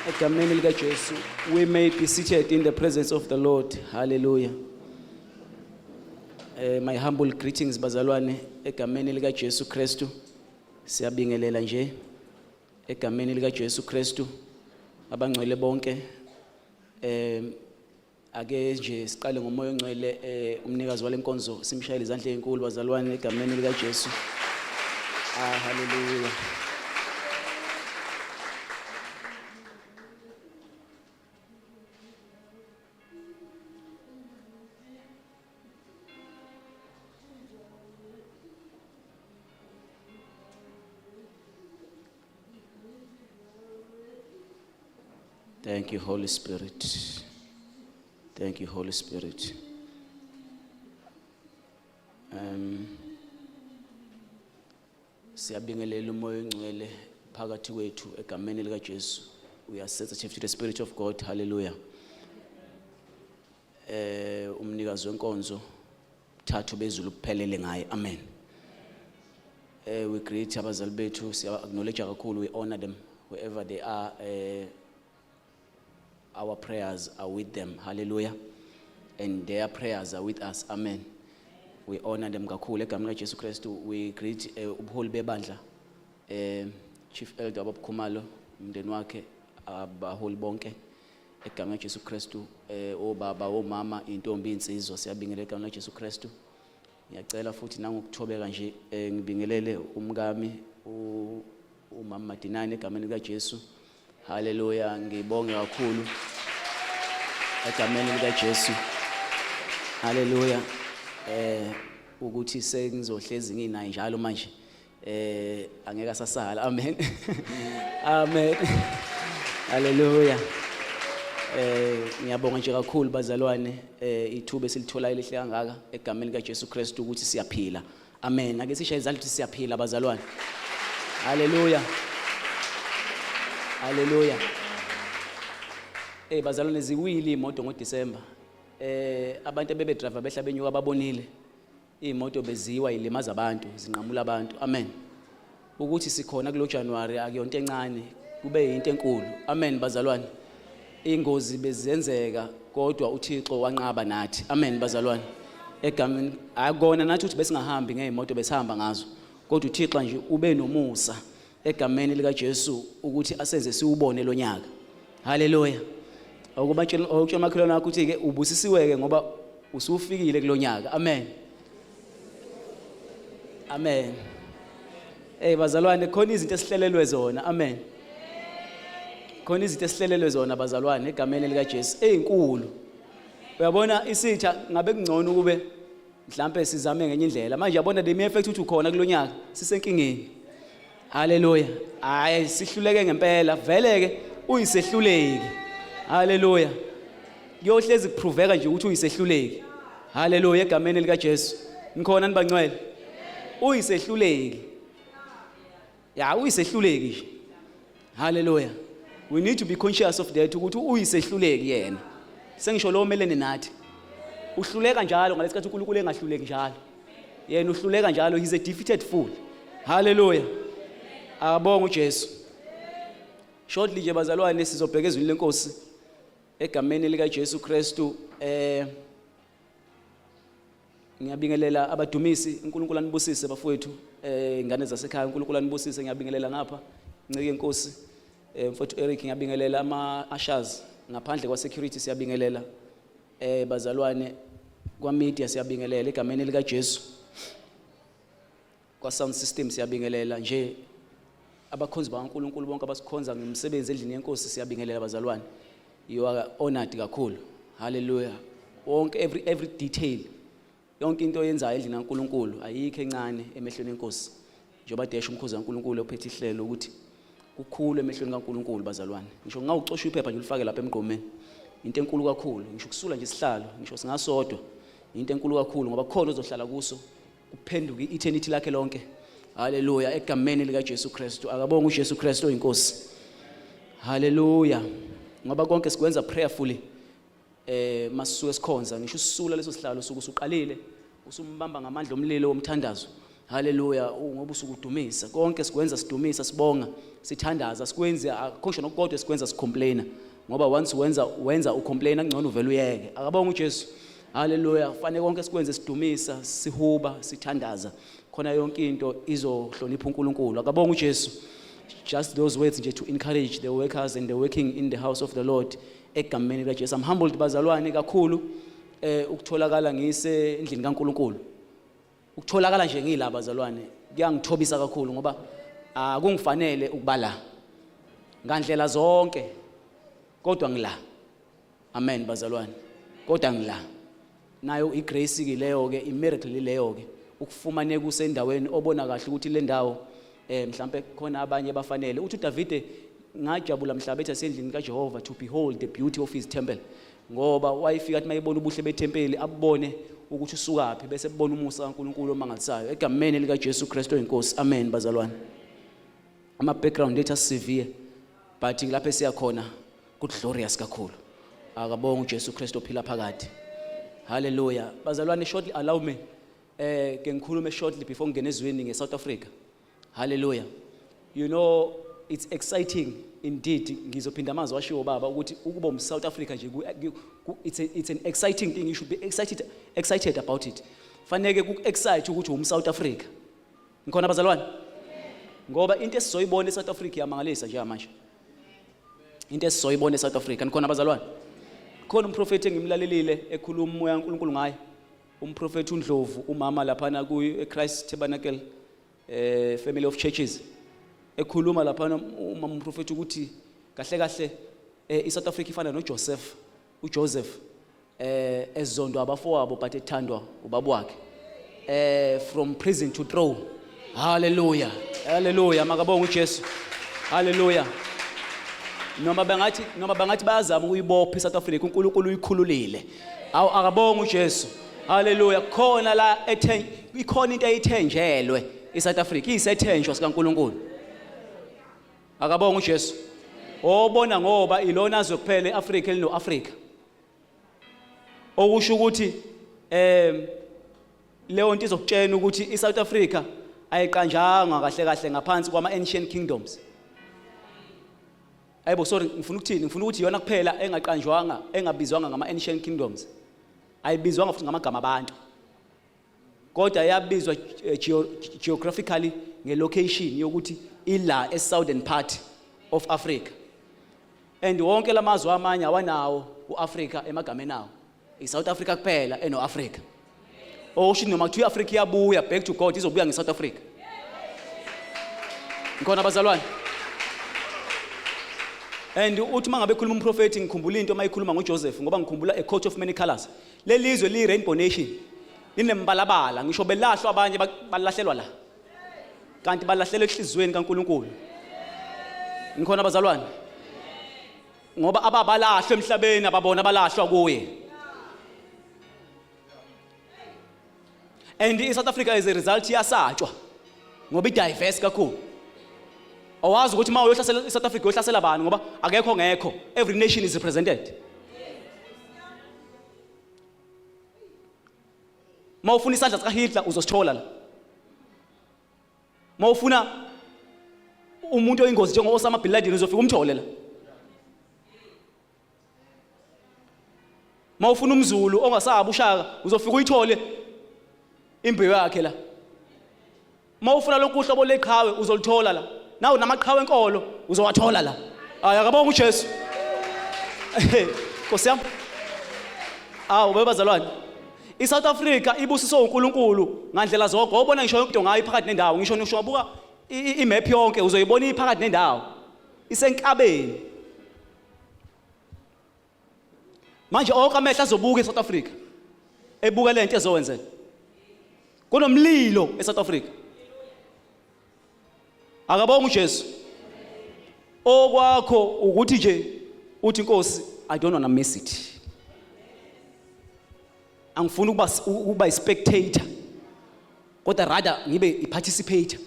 Egameni likaJesu, we may be seated in the presence of the Lord. Hallelujah. My humble greetings bazalwane egameni likaJesu Kristu. Siyabingelela nje egameni likaJesu Kristu abangcwele bonke. Ake nje siqale ngomoya ongcwele, umnikazi walenkonzo simshayele izandla ezinkulu bazalwane egameni likaJesu. Ah, hallelujah. Thank you, Holy Spirit. Thank you, Holy Spirit. Siyabingelela umoya ongcwele phakathi kwethu egameni lika Jesu. We are sensitive to the Spirit of God. Hallelujah. Umnikazi wenkonzo thathu bezulu kuphelele ngaye. Amen. We greet abazali bethu, siya acknowledge kakhulu, we honor them wherever they are. Our prayers are with them. Hallelujah. And their prayers are with us. Amen. We honor them kakhulu egameni likaJesu Kristu. We greet ubuholi bebandla, Chief Elder Bob Khumalo, umndeni wakhe, abaholi bonke egameni likaJesu Kristu, obaba, omama, intombi, insizwa, siyabingelela egameni likaJesu Kristu. Ngiyacela futhi nangokuthobeka nje, ngibingelele umkami umama Madinane egameni likaJesu. Hallelujah, ngibonge kakhulu egameni likaJesu. Hallelujah. Ukuthi sengizohlezi nginaye njalo manje. Angeke asasala. Amen. Amen. Hallelujah. Ngiyabonga nje kakhulu bazalwane, ithuba esilitholayo lihle kangaka egameni likaJesu Kristu ukuthi siyaphila. Amen. Ake sishaye izandla ukuthi siyaphila bazalwane. Hallelujah. Hallelujah. Bazalwane, ziwile imoto ngoDecember. Abantu abebe driver behla benyuka babonile. Imoto beziwa ilimaza abantu, zinqamula abantu. Amen. Ukuthi sikhona kulo January akuyonto encane, kube into enkulu. Amen bazalwane. Ingozi bezenzeka kodwa uThixo wanqaba nathi. Amen bazalwane. Egameni akona nathi ukuthi besingahambi ngeimoto, besihamba ngazo. Kodwa uThixo nje ube nomusa egameni lika Jesu ukuthi asenze siwubone lonyaka. Hallelujah. Awukubatshela, awukutshela umakhelwane wakho ukuthi ke ubusisiweke ngoba usufikile kulonyaka. Amen. Amen. Hey bazalwane, khona izinto esihlelelwe zona. Amen. Khona izinto esihlelelwe zona bazalwane egameni lika Jesu ezinkulu. Uyabona isitha ngabe kungcono ukube mhlambe sizame ngenye indlela. Manje uyabona the mere fact ukuthi ukhona kulonyaka sisenkingeni. Hallelujah. Hayi sihluleke ngempela, vele ke uyisehluleki. Hallelujah. Kuyohlezi kuproveka nje ukuthi uyisehluleki. Hallelujah egameni lika Jesu. Nikhona nibangcwele? Uyisehluleki. Ya, uyisehluleki nje. Hallelujah. We need to be conscious of that ukuthi uyisehluleki yena. Sengisho lo omelene nathi. Uhluleka njalo ngalesikhathi uNkulunkulu engahluleki njalo. Yena uhluleka njalo, he's a defeated fool. Hallelujah. Abonga uJesu. Shortly nje bazalwane sizobheka ezwini lenkosi egameni lika Jesu Kristu. Ngiyabingelela abadumisi, uNkulunkulu anibusise bafowethu, ingane zasekhaya, uNkulunkulu anibusise. Ngiyabingelela ngapha ncike inkosi, mfowethu Eric, ngiyabingelela ama ushers ngaphandle kwa security, siyabingelela bazalwane kwa media, siyabingelela egameni lika Jesu. Kwa sound system siyabingelela nje abakhonzi bakaNkulunkulu bonke abasikhonza ngomsebenzi endlini yenkosi, siyabingelela bazalwane. You are honored kakhulu. Hallelujah. Wonke every detail, yonke into oyenzayo endlini kaNkulunkulu ayikho encane emehlweni enkosi. Njengoba desha umkhozi kaNkulunkulu ophethe ihlelo ukuthi kukhulu emehlweni kaNkulunkulu bazalwane. Ngisho ngawucosha iphepha nje ulifake lapha emgqomeni, into enkulu kakhulu. Ngisho kusula nje isihlalo, ngisho singasodwa, into enkulu kakhulu ngoba kukhona ozohlala kuso kuphenduka i-eternity lakhe lonke. Hallelujah, egameni lika Jesu Kristu. Akabonge uJesu Kristu oyinkosi. Hallelujah. Ngoba konke sikwenza prayerfully. Masisuke sikhonza, ngisho usisula leso sihlalo usuke usuqalile, usumbamba ngamandla omlilo womthandazo. Haleluya, ngoba usuke udumisa. Konke sikwenza sidumisa, sibonga, sithandaza, sikwenzi akho ngisho nokukodwa esikwenza sicomplaina. Ngoba once wenza ucomplaina kungcono uvele uyeke. Akabonga uJesu. Haleluya, kufanele konke sikwenze sidumisa, sihuba, sithandaza. Khona yonke into izohlonipha uNkulunkulu. Akabonga uJesu. Just those words nje to encourage the workers and the working in the house of the Lord egameni likaJesu. I'm humbled bazalwane kakhulu ukutholakala ngise endlini kaNkulunkulu. Ukutholakala nje ngila bazalwane kuyangithobisa kakhulu ngoba akungifanele ukuba la ngandlela zonke, kodwa ngila. Amen bazalwane, kodwa ngila. Nayo igrace ke leyo ke, imiracle leyo ke, ukufumaneka usendaweni obona kahle ukuthi le ndawo mhlambe khona abanye bafanele. Uthi uDavide, ngajabula mhlaba ethi asendlini kaJehova, to behold the beauty of his temple, ngoba wayefika athi mayebona ubuhle bethempeli abone ukuthi usukaphi, bese ebona umusa kaNkulunkulu omangalisayo egameni lika Jesu Kristu inkosi. Amen bazalwane. Ama background ethu asivere, but lapho esiya khona ku glorious kakhulu. Akabonga uJesu Kristu ophila phakade. Hallelujah bazalwane. Shortly, allow me ke ngikhulume shortly before ngingene ezweni ngeSouth Africa. Hallelujah. You know, it's exciting indeed. Ngizophinda amazwi ashiwo baba ukuthi ukuba umSouth Africa nje it's an exciting thing. You should be excited about it. Faneke ku excite ukuthi umSouth Africa. Ngikhona bazalwane? Ngoba into esizoyibona eSouth Africa iyamangalisa njengamanje. Into esizoyibona eSouth Africa, nikhona bazalwane? Khona umprofeti engimlalelile ekhuluma umoya kaNkulunkulu ngaye. Umprofeti uNdlovu, umama laphana ku Christ Tabernacle Family of Churches, ekhuluma laphana umama umprofeti ukuthi kahle kahle iSouth Africa ifana noJoseph, uJoseph ezondwa abafowabo but ethandwa ubaba wakhe, from prison to throne. Hallelujah, hallelujah, makabonga uJesu. Hallelujah. Noma bangathi bayazama ukuyibopha iSouth Africa, uNkulunkulu uyikhululile. Awu, akabonga uJesu. Hallelujah. Khona la ethe ikhona into eyithenjelwe iSouth Africa, iyisethenjwa sikaNkulunkulu. Akabonga uJesu. Obona ngoba ilona zwe kuphela eAfrica elino Africa, okusho ukuthi leyo nto izokutshena ukuthi iSouth Africa ayiqanjanga kahle kahle ngaphansi kwama ancient kingdoms. Ayibo, sorry, ngifuna ukuthini? Ngifuna ukuthi iyona kuphela engaqanjwanga, engabizwanga ngama ancient kingdoms, ayibizwanga futhi ngamagama abantu, kodwa yabizwa geographically ngelocation yokuthi ila e-southern part of Africa, and wonke lamazwe amanye awanawo uAfrica emagameni awo. iSouth Africa kuphela eno-Africa, okusho noma kuthiwa i-Africa iyabuya back to God, izobuya ngeSouth Africa. Ngikhona bazalwane? And uthi mangabe ekhuluma umprofeti, ngikhumbula into mayikhuluma ngoJoseph, ngoba ngikhumbula a coat of many colors. Lelizwe li rainbow nation, linembalabala. Ngisho belahlwa abanye, balahlelwa la, kanti balahlelwa enhliziyweni kaNkulunkulu. Ngikhona bazalwane? Ngoba ababalahlwe emhlabeni ababona abalahlwa kuye. And iSouth Africa as a result iyasatshwa ngoba i-diverse kakhulu. Awazi ukuthi uma uyohlasela iSouth Africa uyohlasela bani, ngoba akekho ngekho, every nation is represented. Uma ufuna isandla sikaHitler uzosithola la, uma ufuna umuntu oyingozi njengo-Osama bin Laden uzofika umthole la, uma ufuna umZulu ongasabi uShaka uzofika uyithole imbewu yakhe la, uma ufuna lokhu uhlobo leqhawe uzolithola la, nawo namaqhawe enkolo uzowathola la. Hayi, akabonga uJesu, Nkosi yami. Awu bebazalwane, iSouth Africa ibusiswe uNkulunkulu ngandlela zonke. Wabona ngisho yonke into ngayo iphakathi nendawo, ngisho wabuka imap yonke uzoyibona iphakathi nendawo, isenkabeni. Manje onke amehlo azobuka eSouth Africa, ebuka lento ezowenzeka. Kunomlilo eSouth Africa. Akabonga uJesu. Okwakho ukuthi nje uthi, "Inkosi, I don't want to miss it. Angifuni ukuba ispectator, kodwa rather ngibe iparticipator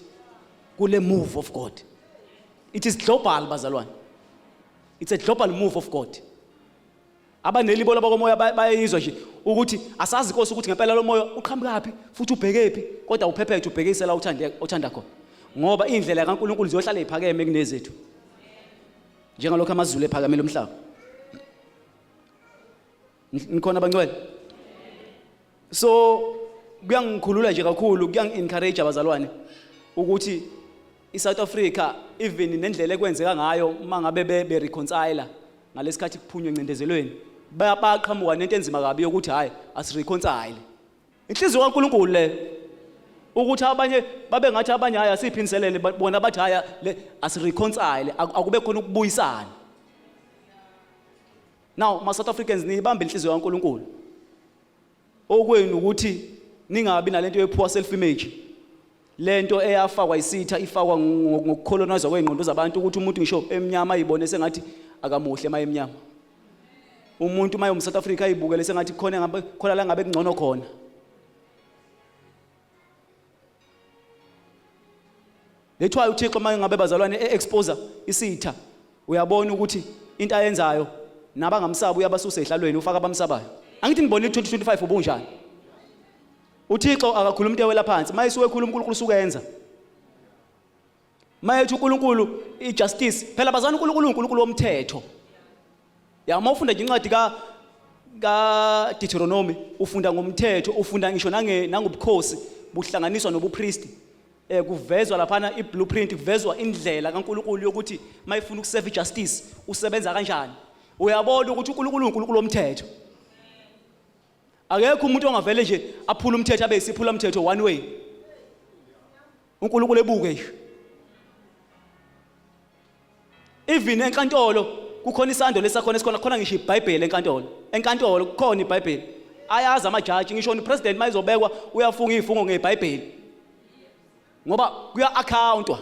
kule move of God." It is global bazalwane, it's a global move of God. Abanelibo labakomoya bayayizwa nje ukuthi asazi inkosi ukuthi ngempela lo moya uqhamukaphi futhi ubhekephi, kodwa uphephethe ubhekise la uthande othanda khona. Ngoba indlela kaNkulunkulu ziyohlala iphakeme kunezethu. Njengalokho amazulu ephakamele umhlaba. Nikhona abangcwele? So kuyangikhulula nje kakhulu, kuyangi-encourage abazalwane ukuthi iSouth Africa even nendlela ekwenzeka ngayo uma ngabe be-reconcile ngalesikhathi kuphunywe encindezelweni, bayaqhamuka nento enzima kabi yokuthi hhayi asireconcile. Inhliziyo kaNkulunkulu le ukuthi abanye babe ngathi abanye hhayi asiyiphindiselele, bona bathi hhayi le asireconcile, akube khona ukubuyisana. Now ma South Africans niyibambe inhliziyo kaNkulunkulu. Okwenu ukuthi ningabi nalento ye poor self image. Lento eyafakwa isitha ifakwa ngokukholonizwa kwezingqondo zabantu ukuthi umuntu ngisho emnyama ayibone sengathi akamuhle maye emnyama. Umuntu maye umSouth Africa ayibukele sengathi khona ngabe khona la ngabe kungcono khona. Lethwayo uThixo uma ngabe bazalwane e-expose isitha uyabona ukuthi into ayenzayo nabangamsabi uyabasusa ehlalweni ufaka abamsabayo. Angithi nibonile 2025 ubunjani? UThixo akakhuluma into ewela phansi, mayesuke ekhuluma uNkulunkulu usukenza. Mayethi uNkulunkulu ijustice, phela bazana uNkulunkulu uNkulunkulu womthetho. Ya uma ufunda nje incwadi ka ka Deuteronomy ufunda ngomthetho, ufunda ngisho nange nangobukhosi buhlanganiswa nobupristi. Eh kuvezwa laphana iblueprint, kuvezwa indlela kaNkulunkulu yokuthi mayifuna ukuserve justice usebenza kanjani. Uyabona ukuthi uNkulunkulu uNkulunkulu womthetho. Akekho umuntu ongavele nje aphule umthetho abe isiphula umthetho one way. uNkulunkulu ebuke nje. Even enkantolo kukhona isando lesakhona esikhona khona ngisho iBhayibheli enkantolo. Enkantolo kukhona iBhayibheli. Ayazi amajaji ngisho upresident mayizobekwa uyafunga izifungo ngeBhayibheli. Ngoba kuya accountwa.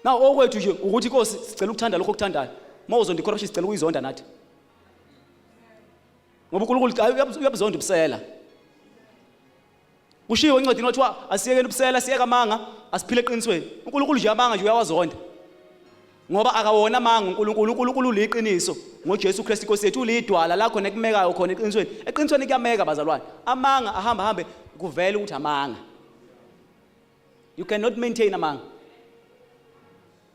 Now okwethu nje ukuthi inkosi sicela ukuthanda lokho okuthandayo. Uma uzonda icorruption sicela ukuyizonda nathi. Ngoba uNkulunkulu uyabuzonda ubusela. Kushiwo encwadini kwathiwa asiyekele ubusela, siyeke amanga, asiphile eqinisweni. uNkulunkulu nje amanga nje uyawazonda. Ngoba akawona amanga uNkulunkulu, uNkulunkulu uliqiniso. NgoJesu Kristu inkosi yethu ulidwala la khona ekumekayo khona eqinisweni. Eqinisweni kuyameka bazalwane. Amanga ahamba hambe kuvele ukuthi amanga. You cannot maintain amanga.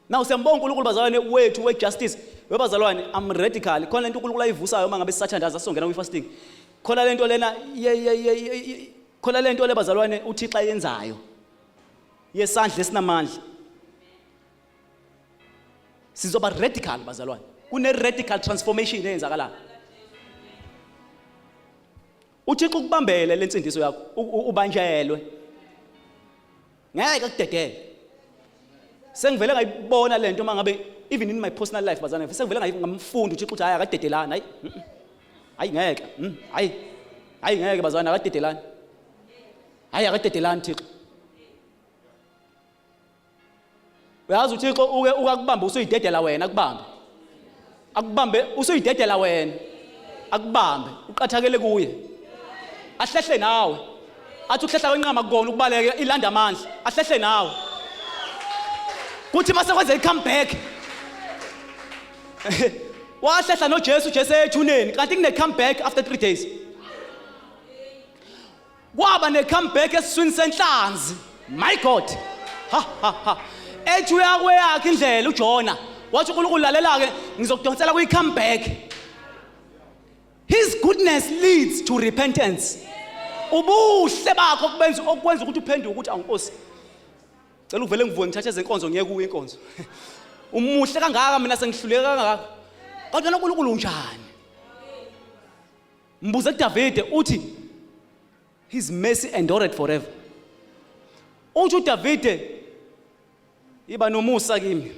Now siyambonga uNkulunkulu bazalwane wethu we justice. Webazalwane I'm radical. Khona lento uNkulunkulu ayivusayo uma ngabe sisathandaza songena kwi fasting. Khona lento lena ye ye ye khona lento le bazalwane uThixo ayenzayo. Yesandla esinamandla. Sizoba radical bazalwane. Kune radical transformation eyenzakalayo. UThixo ukubambele lensindiso yakho, ubanjelwe. Ngeke akudedele. Sengivele ngayibona lento uma ngabe even in my personal life bazalwane sengivele ngamfunda uThixo ukuthi hayi akadedelani hayi. Hayi ngeke. Hayi. Hayi ngeke bazalwane akadedelani. Hayi akadedelani Thixo. Uyazi uThixo uke ukakubamba usuyidedela wena akubambe. Akubambe usuyidedela wena. Akubambe uqathakele kuye. Ahlehle nawe. Athi ukuhlehla kwenqama kukona ukubaleka ilanda amandla. Ahlehle nawe. Kuthi mase kwenza i-comeback. Wahlehla noJesu uJesu ethuneni kanti kune comeback after 3 days. Kwaba ne comeback esiswini senhlanzi. My God. Ha ha ha. Ethi uyakweyakhe indlela uJona. Wathi uNkulunkulu lalela ke ngizokudonsela kwi comeback. His goodness leads to repentance. Ubuhle bakho kubenza okwenza ukuthi uphenduke ukuthi awunkosi. Cela uvele ngivuke ngithathe ezenkonzo ngiye kuyo inkonzo. Umuhle kangaka mina sengihluleka kangaka. Kodwa uNkulunkulu unjani? Mbuze kuDavide uthi his mercy endured forever. Uthi uDavide iba nomusa kimi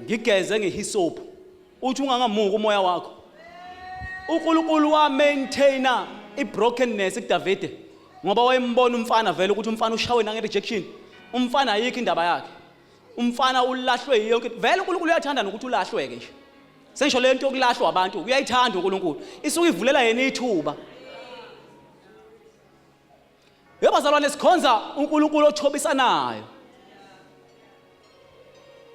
ngigeze ngehisophu. Uthi ungangamuki umoya wakho. uNkulunkulu wa maintainer ibrokenness kuDavide ngoba wayembona umfana vele ukuthi umfana ushawe nange rejection. Umfana ayikho indaba yakhe. Umfana ulahlwe yonke vele uNkulunkulu uyathanda nokuthi ulahlweke nje. Sengisho lento yokulahlwa abantu uyayithanda uNkulunkulu. Isuke ivulela yena ithuba. Yebo bazalwane sikhonza uNkulunkulu othobisanayo.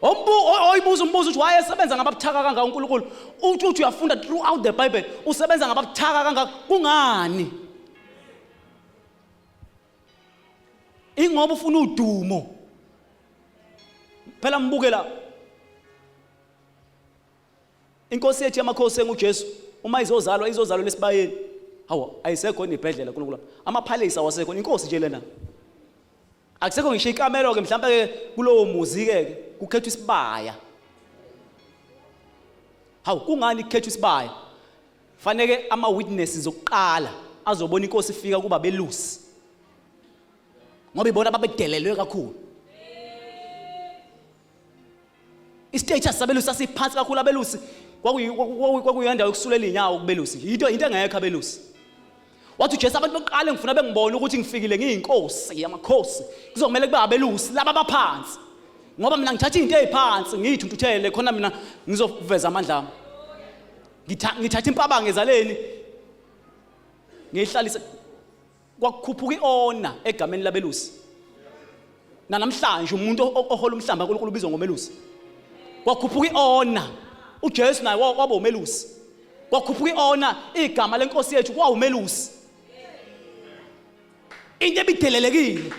Oyibuza umbuzo ukuthi wayesebenza ngababuthaka kangaka uNkulunkulu. Uthi uthi uyafunda throughout the Bible, usebenza ngababuthaka kangaka kungani? Ingoba ufuna udumo. Phela mbuke la. Inkosi yethu yamakhosi enguJesu uma izozalwa izozalwa lesibayeni. Hawu ayisekho nebhedlela uNkulunkulu. Amaphalisi awasekho inkosi nje lena. Akusekho ngisho ikamelo ke mhlawumbe ke kulowo muzi ke kukhethwa isibaya. Hawu kungani kukhethwa isibaya? Faneke ama witnesses okuqala azobona inkosi ifika kuba belusi. Ngoba ibona babedelelwe kakhulu. Istatus sabelusi sasiphansi kakhulu abelusi kwakuyendawo yokusulela inyawo kubelusi. Into into engekho abelusi. Wathi uJesu abantu bokuqala ngifuna bengibone ukuthi ngifikile ngiyinkosi yamakhosi. Kuzomela kube abelusi laba abaphansi. Ngoba mina ngithatha izinto eziphansi ngiyithuntuthele khona mina ngizoveza amandla ami. Ngithatha impabanga ezaleni ngiyihlalise Kwakukhuphuka iona egameni labelusi. Nanamhlanje umuntu ohola umhlambi kaNkulunkulu ubizwa ngomelusi. Kwakhuphuka iona. UJesu naye waba umelusi. Kwakhuphuka iona igama lenkosi yethu kwawumelusi. Into ebidelelekile.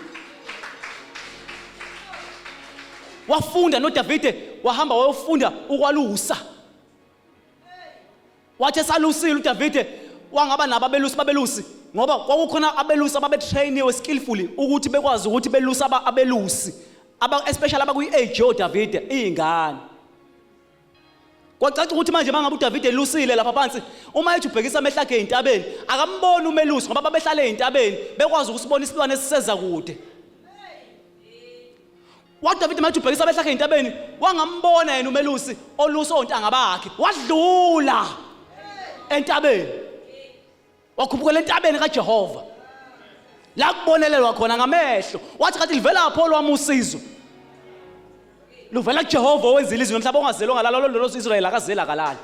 Wafunda noDavide wahamba wayofunda ukwalusa. Wathi esalusile uDavide wangaba nabo abelusi babelusi ngoba kwakukhona abelusi ababetrainiwe skillfully ukuthi bekwazi ukuthi belusa abelusi aba especially abakuyi-age yoDavide iy'ngane. Kwacaca ukuthi manje mangabe uDavide elusile lapha phansi uma ethi ubhekisa amehlo akhe ey'ntabeni akamboni umelusi ngoba babehlale ey'ntabeni bekwazi ukusibona isilwane esiseza kude. WaDavide manje ubhekisa amehlo akhe entabeni, wangambona yena umelusi olusa ontanga bakhe. Wadlula entabeni. Wakhuphukela entabeni kaJehova. La kubonelelwa khona ngamehlo. Wathi kathi livela pho lwami usizo. Luvela kuJehova owenzile izulu nomhlaba ongazeli ongalala lolo Israyeli akazeli akalali.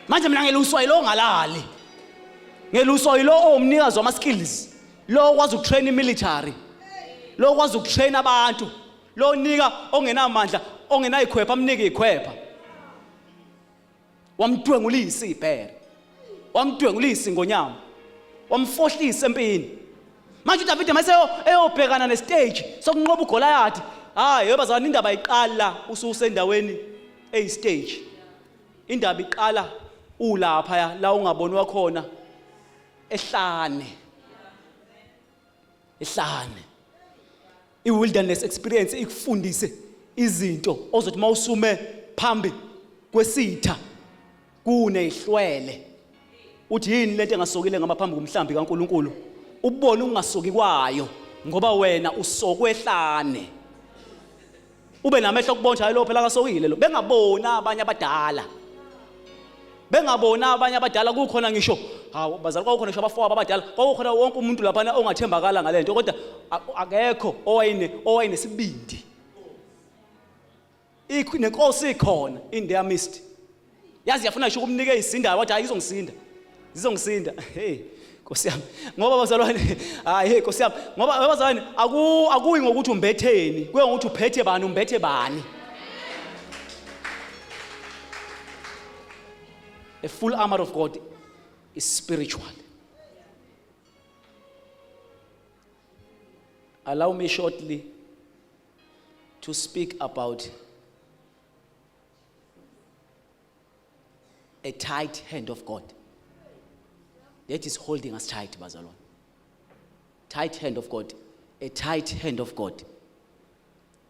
Manje mina ngeluswa yilo ongalali. Ngeluswa yilo owumnikazi wama skills. Lo okwazi ukutrain imilitary. Lo okwazi ukutrain abantu. Lo onika ongenamandla, ongenayikhwepha amnike ikhwepha. Wamdwengulisa ibhere. Wamdwengulisa ingonyama. Wamfohlisa empini. Manje uDavide mase eyobhekana nestage sokunqoba uGoliath. Hayi, yebazalwane indaba iqala ususendaweni eyistage. Indaba iqala ulapha la ungabonwa khona ehlane ehlane i-wilderness experience ikufundise izinto ozothi mawusume phambi kwesitha kunezihlwele uthi yini lento engasokile ngaphambi komhlambi kaNkuluNkulu ubone ukungasoki kwayo ngoba wena usokwehlane ube namehlo okubona hayi lo phela akasokile lo bengaboni abanye abadala bengaboni abanye abadala kukhona ngisho hawu bazali kwakukhona ngisho abafowabo abadala kwakukhona wonke umuntu laphana ongathembakala ngale nto kodwa akekho owayene owayenesibindi nenkosi ikhona in their midst yazi yafuna ngisho ukumnika eyisindayo wathi hayi izongisinda zizongisinda hey Nkosi yami ngoba bazalwane hayi hey Nkosi yami ngoba bazalwane aku akuyi ngokuthi umbetheni kuye ngokuthi uphethe bani umbethe bani A full armor of God is spiritual. Allow me shortly to speak about a tight hand of God that is holding us tight, bazalwane. Tight hand of God, a tight hand of God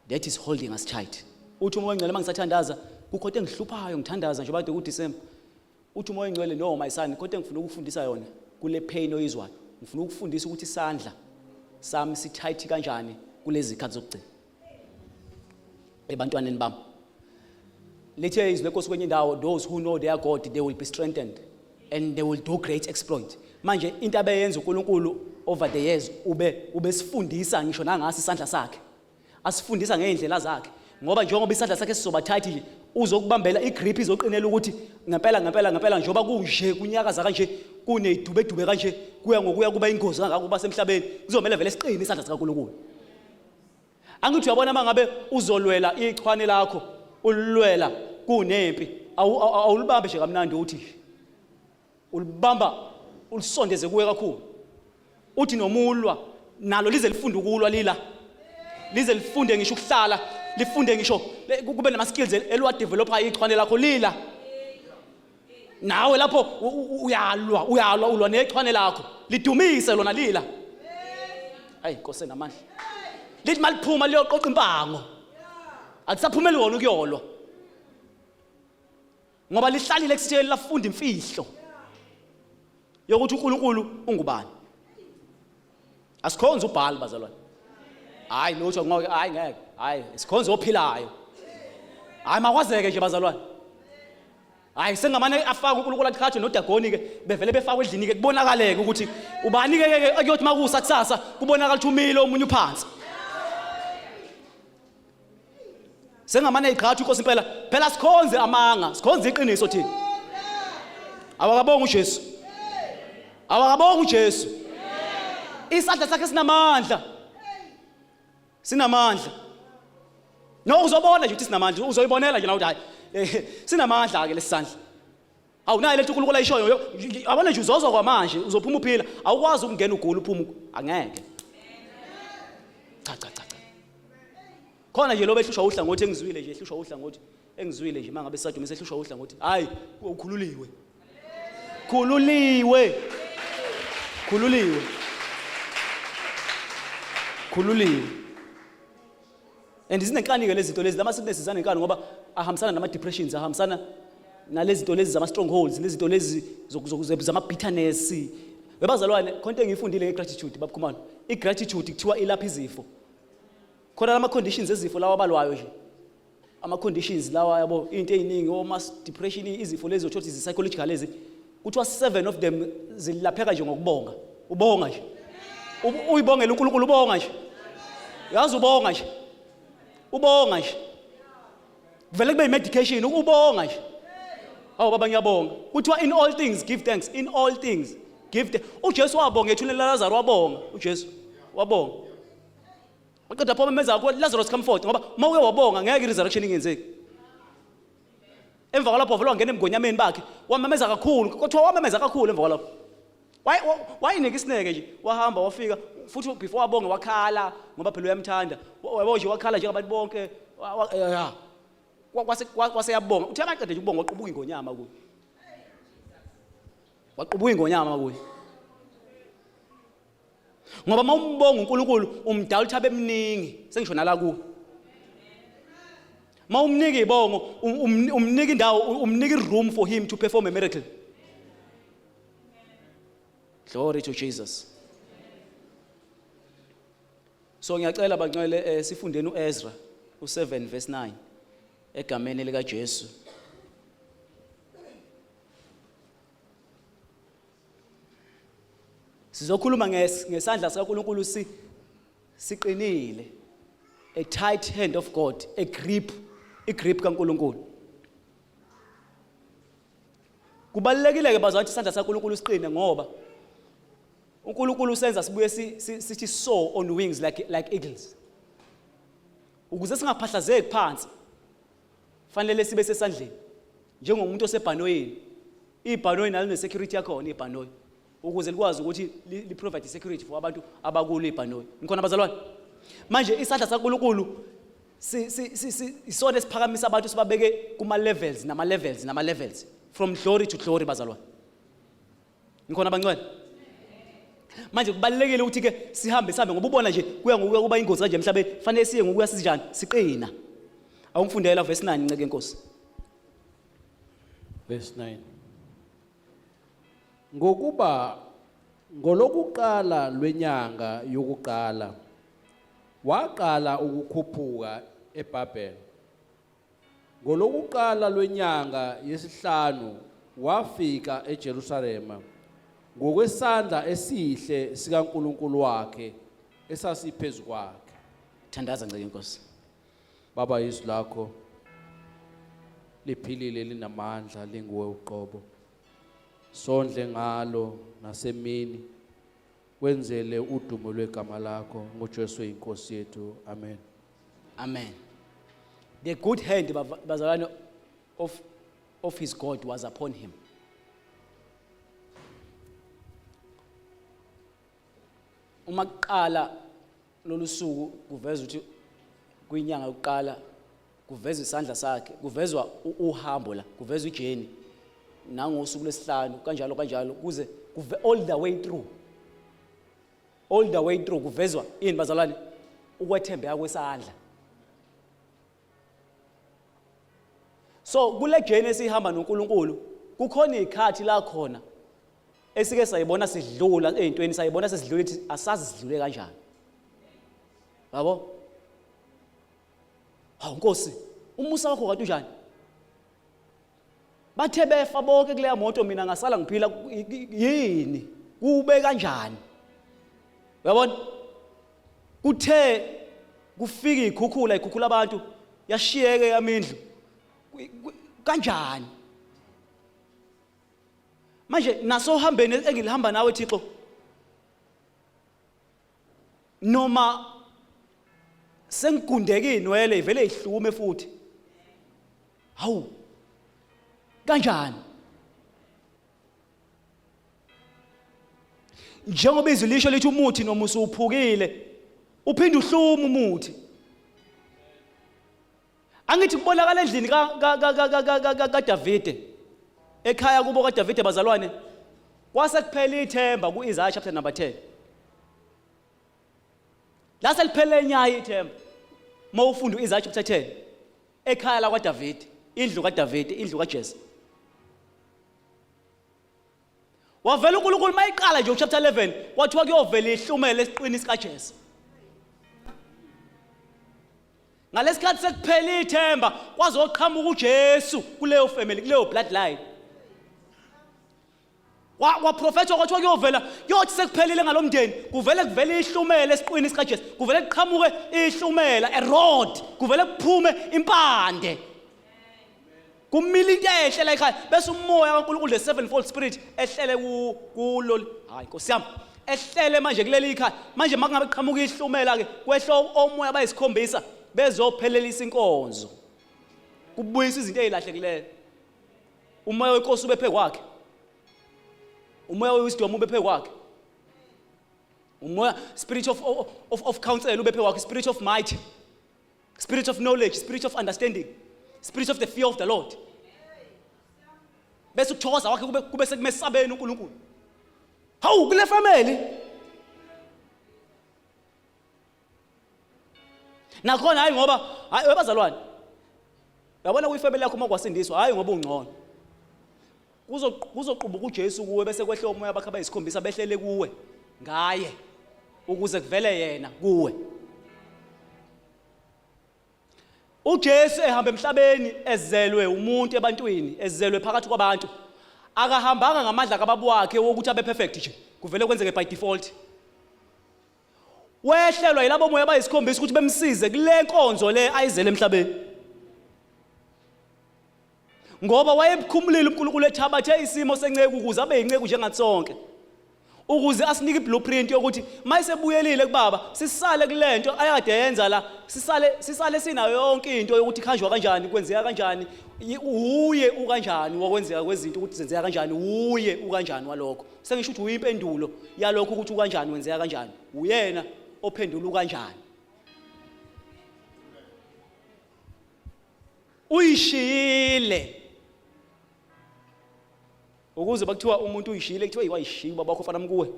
that is holding us tight. Uthi uMoya oNgcwele mangisathandaza kukho into engihluphayo ngithandaza njengoba kade kuDecember. Uthi uMoya oNgcwele no my son kodwa engifuna ukufundisa yona kule pain oyizwayo. Ngifuna ukufundisa ukuthi isandla sami si tight kanjani kulezi zikhathi zokugcina. Ebantwaneni bami. Lithe izwi lenkosi kwenye indawo those who know their God they will be strengthened and they will do great exploit. Manje into abeyenza uNkulunkulu over the years ube ubesifundisa ngisho nangasi isandla sakhe. Asifundisa ngezindlela zakhe ngoba njengoba isandla sakhe sizoba tight nje uzokubambela igrip izoqinela ukuthi ngempela ngempela ngempela njengoba kunje kunyakaza kanje kunezidubedube kanje kuya ngokuya kuba ingozi kangaka kuba semhlabeni kuzomela vele siqine isandla sikaNkulunkulu. Angithi uyabona mangabe uzolwela ichwane lakho, ulwela kunempi, awulibambe nje kamnandi, uthi ulibamba ulisondeze kuwe kakhulu. Uthi nomulwa nalo lize lifunde ukulwa, lila lize lifunde ngisho ukuhlala, lifunde ngisho kube nama skills elwa developer ichwane lakho lila. Nawe lapho uyalwa, uyalwa, ulwa nechwane lakho, lidumise lona lila. Hayi Nkosi enamandla. Lithi maliphuma liyoqoqa impango, akusaphumeli wona ukuyolwa, ngoba lihlalile ekusithekeni, lafunda imfihlo yokuthi uNkulunkulu ungubani. Asikhonze uBhali bazalwane. Hayi lutho ngoke, hayi ngeke, hayi sikhonze ophilayo. Hayi makwazeke nje bazalwane. Hayi sengamane afake uNkulunkulu aqhathwe noDagoni ke, bevele befakwe endlini ke, kubonakaleke ukuthi ubani ke ke akuyothi makusa kusasa kubonakala ukuthi umile omunye uphansi. Sengamane iqhathwe inkosi impela. Phela sikhonze amanga, sikhonze iqiniso thina. Awakabonga uJesu. Awakabonga uJesu. Isandla sakhe sinamandla. Sinamandla. No uzobona nje ukuthi sinamandla, uzoyibonela nje la ukuthi hayi sinamandla ke lesandla. Awunayo lento uNkulunkulu ayishoyo, yabona nje uzozwa kwamanje, uzophuma uphila, awukwazi ukungena ugula uphuma angeke. Cha cha cha cha. Khona nje lo behlushwa uhlangothi engizwile nje, ehlushwa uhlangothi engizwile nje mangabe sisadumisa ehlushwa uhlangothi. Hayi ukhululiwe. Khululiwe. Khululiwe. Khululiwe. And zinenkani ke lezi zinto lezi, lama sicknesses anenkani ngoba ahambisana nama depressions, ahambisana nalezi zinto lezi zama strongholds, lezi zinto lezi zama bitterness. Webazalwane, khonto engiyifundile ngegratitude babukhumalo. Igratitude kuthiwa ilapha izifo. Khona lama conditions ezifo lawa abalwayo nje. Ama conditions lawa yabo, into eziningi o mass depression, izifo lezi othothi zi psychological lezi. Kuthiwa 7 of them zilapheka nje ngokubonga. Ubonga nje. Uyibongela uNkulunkulu, ubonga nje. Yazi ubonga nje. Ubonga nje. Kuvele kube medication ubonga nje. Awu baba ngiyabonga. Kuthiwa in all things give thanks, in all things give thanks. uJesu wabonga ethuneni laLazarus, wabonga uJesu. Wabonga. Waqeda pho memeza ku Lazarus come forth, ngoba uma uke wabonga ngeke i-resurrection ingenzeki. Emva kwalapho wavela wangena emgonyameni bakhe, wamemeza kakhulu, kuthiwa wamemeza kakhulu emva kwalapho. Wayinika isineke nje, wahamba wafika futhi before wabonga wakhala ngoba phela uyamthanda. Yabo nje wakhala njengabantu bonke. Kwase yabonga. Uthe akaqede nje ukubonga waqubuka ingonyama kuye. Waqubuka ingonyama kuye. Ngoba uma umbonga uNkulunkulu umdala ukuthi abe mningi, sengisho nala kuwe. Uma umnika ibongo, umnika indawo, umnika i-room for him to perform a miracle. Glory to Jesus. So ngiyacela bangcwele, sifundeni uEzra u7 verse 9 egameni lika Jesu. Sizokhuluma ngesandla sikaNkulunkulu siqinile, a tight hand of God, a grip, igrip kaNkulunkulu. Kubalulekile ke bazwathi isandla sikaNkulunkulu siqine, ngoba uNkulunkulu usenza sibuye sithi soar on wings like eagles. Ukuze singaphahlazeki phansi, fanele sibe sesandleni njengomuntu osebhanoyini. Ibhanoyi nalo ne-security yakhona, ibhanoyi ukuze likwazi ukuthi li-provide security for abantu abakulo ibhanoyi. Nikhona bazalwane? Manje isandla sikaNkulunkulu isona esiphakamisa abantu, sibabeke kuma levels nama levels nama levels, from glory to glory bazalwane. Nikhona bangcwele? Manje kubalulekile ukuthi ke sihambe sihambe, ngoba ubona nje kuya ngokuya kuba ingozi kanje emhlabeni, fanele siye ngokuya sinjani, siqina. Awungifundela verse 9 nceke inkosi. Verse 9. Ngokuba ngolokuqala lwenyanga yokuqala waqala ukukhuphuka eBhabhel. Ngolokuqala lwenyanga yesihlanu wafika eJerusalema ngokwesandla esihle sikaNkulunkulu wakhe esasiphezu kwakhe. Thandaza nceke inkosi. Baba, izwi lakho liphilile, linamandla, linguwe uqobo. Sondle ngalo nasemini, wenzele udumo lwegama lakho ngoJesu inkosi yethu. Amen. Amen. The good hand bazalwane of his God was upon him. Uma kuqala lolu suku kuveza ukuthi kwinyanga yokuqala kuvezwa isandla sakhe, kuvezwa uhambo la, kuvezwa ijeni nangosuku lwesihlanu kanjalo kanjalo kuze kuve all the way through. All the way through kuvezwa ini bazalwane? Ukwethembeka kwesandla. So kule journey esihamba noNkulunkulu kukhona izikhathi la khona esike sayibona sidlula ezintweni, sayibona sesidlula ithi asazi sidlule kanjani. Yabo? Hawu Nkosi, umusa wakho kade unjani? Bathe befa bonke kuleya moto, mina ngasala ngiphila yini? Kube kanjani? Uyabona? Kuthe kufika ikhukhula, ikhukhula abantu, yashiyeke yamindlu. Kanjani? Manje nasohambeni engilihamba nawe Thixo, noma sengigundeke inwele ivele ihlume futhi. Hawu, kanjani? Njengoba izwi lisho lithi umuthi noma usuphukile uphinde uhlume umuthi. Angithi kubonakala endlini kaDavide, ekhaya kubo kaDavide bazalwane, kwase kuphela ithemba ku-Isaiah chapter number 10. Lase liphele nyayi ithemba uma ufunda u-Isaiah chapter 10, ekhaya lakwaDavide, indlu kaDavide, indlu kaJese. Wavela uNkulunkulu mayiqala nje uchapter 11, kwathiwa kuyovela ihlumela esiqwini sikaJesu. Ngalesikhathi sekuphela ithemba kwazoqhamuka uJesu kuleyo family, kuleyo bloodline. Waprofethwa kwathiwa kuyovela, kuyothi sekuphelile ngalomndeni kuvele kuvele ihlumela esiqwini sikaJesu, kuvele kuqhamuke ihlumela, a rod, kuvele kuphume impande. Kumila into enhle la ekhaya bese umoya kaNkulunkulu, the sevenfold spirit, ehlele kulo. Hayi Nkosi yami, ehlele manje kuleli ikhaya. Manje makungabe qhamuka ihlumela ke, kwehla omoya bayisikhombisa bezophelelisa inkonzo, kubuyisa izinto ezilahlekileyo. Umoya wenkosi ube phe kwakhe, umoya wewisdom ube phe kwakhe, umoya spirit of counsel ube phe kwakhe, spirit of might, spirit of knowledge, spirit of understanding, spirit of the fear of the Lord. Bese ukuthokoza kwakhe kube sekumesabeni uNkulunkulu. Hawu, kule family nakhona, hayi ngoba, hayi webazalwane, uyabona kuyifamily yakho uma kwasindiswa, hayi ngoba ungcono, kuzoqubuka uJesu kuwe bese kwehle umoya bakhe abayisikhombisa behlele kuwe ngaye ukuze kuvele yena kuwe. UJesu ehamba emhlabeni ezelwe umuntu ebantwini, ezelwe phakathi kwabantu, akahambanga ngamandla kababa wakhe wokuthi abe perfect nje, kuvele kwenzeke by default. Wehlelwa yilabo moya abayisikhombisa ukuthi bemsize kule nkonzo le ayizele emhlabeni, ngoba wayebukhumulile uNkulunkulu ethabathe isimo senceku ukuze abe yinceku njengathi sonke, ukuze asinike iblueprint yokuthi mayisebuyelile kubaba sisale kulento ayakade yenza la, sisale sinayo yonke into yokuthi khanjwa kanjani, kwenzeka kanjani, uye ukanjani wokwenzeka kwezinto, ukuthi zenzeka kanjani, uye ukanjani walokho. Sengisho ukuthi uyimpendulo yalokho ukuthi ukanjani wenzeka kanjani, uyena ophendula ukanjani. Uyishiyile ukuze bakuthiwa umuntu uyishiyile, kuthiwa wayishiya ubaba wakho fana mkuwe.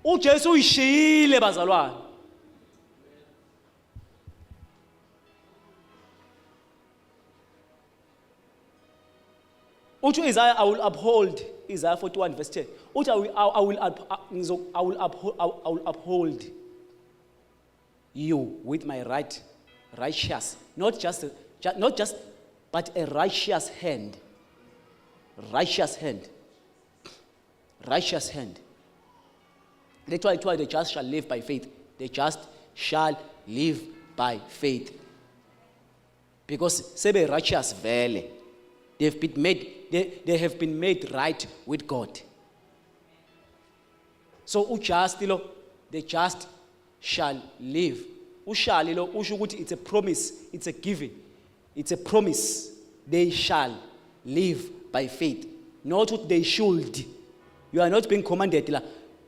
uJesu uyishiyile bazalwane. Uthi uIsaiah, I will uphold, Isaiah 41 verse 10. Uthi I will uphold you with my right, righteous, not just, but a righteous hand. Righteous hand. Righteous hand. That's why the just shall live by faith. The just shall live by faith. Because sebe righteous vele. They've been made, they have been made right with God. So ujust lo, the just shall live. Ushali lo usho ukuthi it's a promise, it's a giving. It's a promise. They shall live by faith. Not what they should. You are not being commanded la.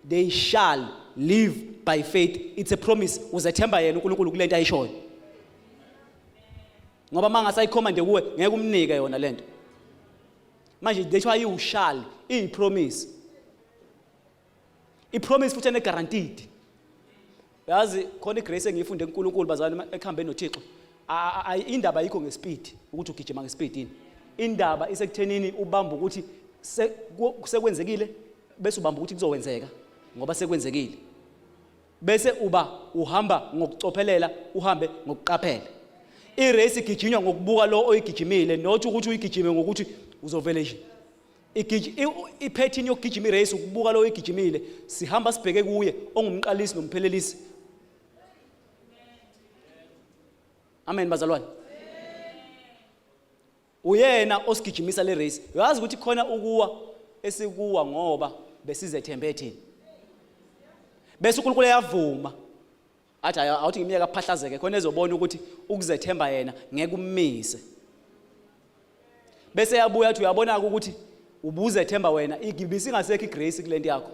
They shall live by faith. It's a promise. Uzethemba yena uNkulunkulu kulento ayishoyo. Ngoba mangasayicommande kuwe ngeke umnike yona lento. Manje that's why you shall iyi promise. I-promise futhi ene guaranteed. Yazi khona igrace engiyifunde kuNkulunkulu bazalwane ekuhambeni noThixo. Indaba ayikho ngespeed ukuthi ugijima ngespeed yini. Indaba isekuthenini ubamba ukuthi sekwenzekile bese ubamba ukuthi kuzokwenzeka ngoba sekwenzekile. Bese uba uhamba ngokucophelela uhambe ngokuqaphela. Irace igijinywa ngokubuka lo oyigijimile not ukuthi uyigijime ngokuthi uzovele nje. Iphethini yokugijima irace ukubuka lo oyigijimile sihamba sibheke kuye ongumqalisi nomphelelisi. Amen bazalwane. Uyena osigijimisa le race. Uyazi ukuthi khona ukuwa esikuwa ngoba besizethembe thina. Bese uNkulunkulu eyavuma. Athi awuthi ngimyeka aphahlazeke khona ezobona ukuthi ukuzethemba yena ngeke ummise. Bese yabuya athi uyabona ukuthi ubuzethemba wena igibisi ingasekho igrace kulento yakho.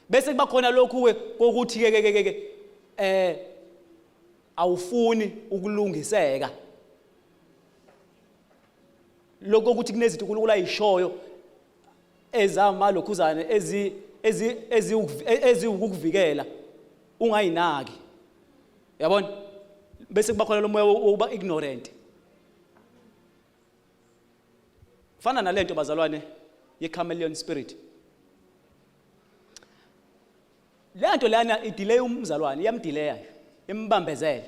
Bese kuba khona lokhu ke kokuthi ke ke ke eh awufuni ukulungiseka. Lokho ukuthi kunezinto uNkulunkulu ayishoyo ezamalokhuzane ezi ezi eziwukukuvikela ungayinaki. Uyabona? Bese kuba khona lo moya wokuba ignorant. Fana nalento bazalwane ye chameleon spirit. Lento lana idelay umzalwane, iyamdelaya, imbambezele.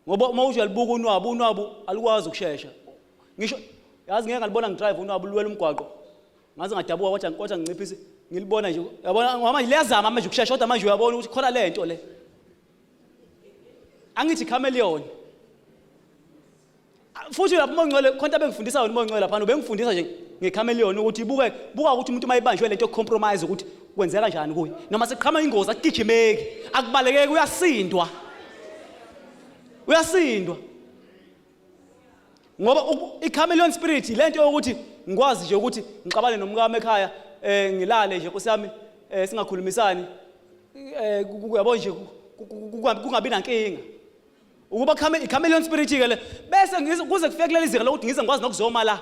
Ngoba uma uthi uyalibuka unwabu, unwabu alukwazi ukushesha. Ngisho yazi ngeke ngalibona ngidrive unwabu luwela umgwaqo. Ngaze ngadabuka kodwa kodwa nginciphise ngilibona nje. Uyabona ngoba manje liyazama manje ukushesha kodwa manje uyabona ukuthi khona lento le. Angithi chameleon. Futhi lapho uMoya Ongcwele khona abengifundisa yona uMoya Ongcwele laphana ubengifundisa nje ngechameleon ukuthi ibuke buka ukuthi umuntu mayibanjwe lento compromise ukuthi kwenzeka kanjani kuye noma seqhama ingozi akugijimeki akubalekeki uyasindwa uyasindwa ngoba i-chameleon spirit lento yokuthi ngikwazi nje ukuthi ngixabane nomkami ekhaya eh ngilale nje nkosi yami eh singakhulumisani eh kuyabo nje kungabi nankinga Ukuba chameleon spirit ke le bese kuze kufike kuleli zinga lokuthi ngize ngikwazi nokuzoma la.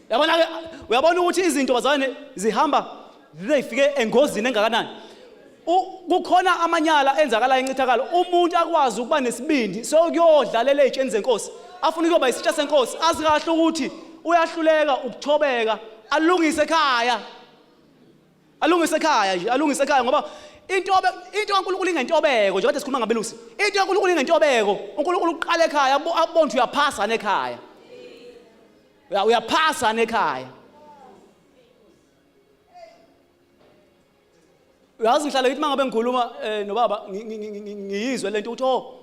Yabona ke uyabona ukuthi izinto bazalwane zihamba zifike engozini engakanani. Kukhona amanyala enzakala encithakalo umuntu akwazi ukuba nesibindi sokuyodlalela ezitsheni zenkosi afuna ukuyoba isitsha senkosi azi kahle ukuthi uyahluleka ukuthobeka alungise ekhaya Alungise ekhaya nje, alungise ekhaya ngoba intobe into kaNkulunkulu ingentobeko nje kade sikhuluma ngabelusi. Into kaNkulunkulu ingentobeko. UNkulunkulu uqala ekhaya abone ukuthi uyaphasa nekhaya. Uyaphasa nekhaya. Uyazi ngihlala ngithi mangabe ngikhuluma eh, nobaba ngiyizwe lento ukuthi oh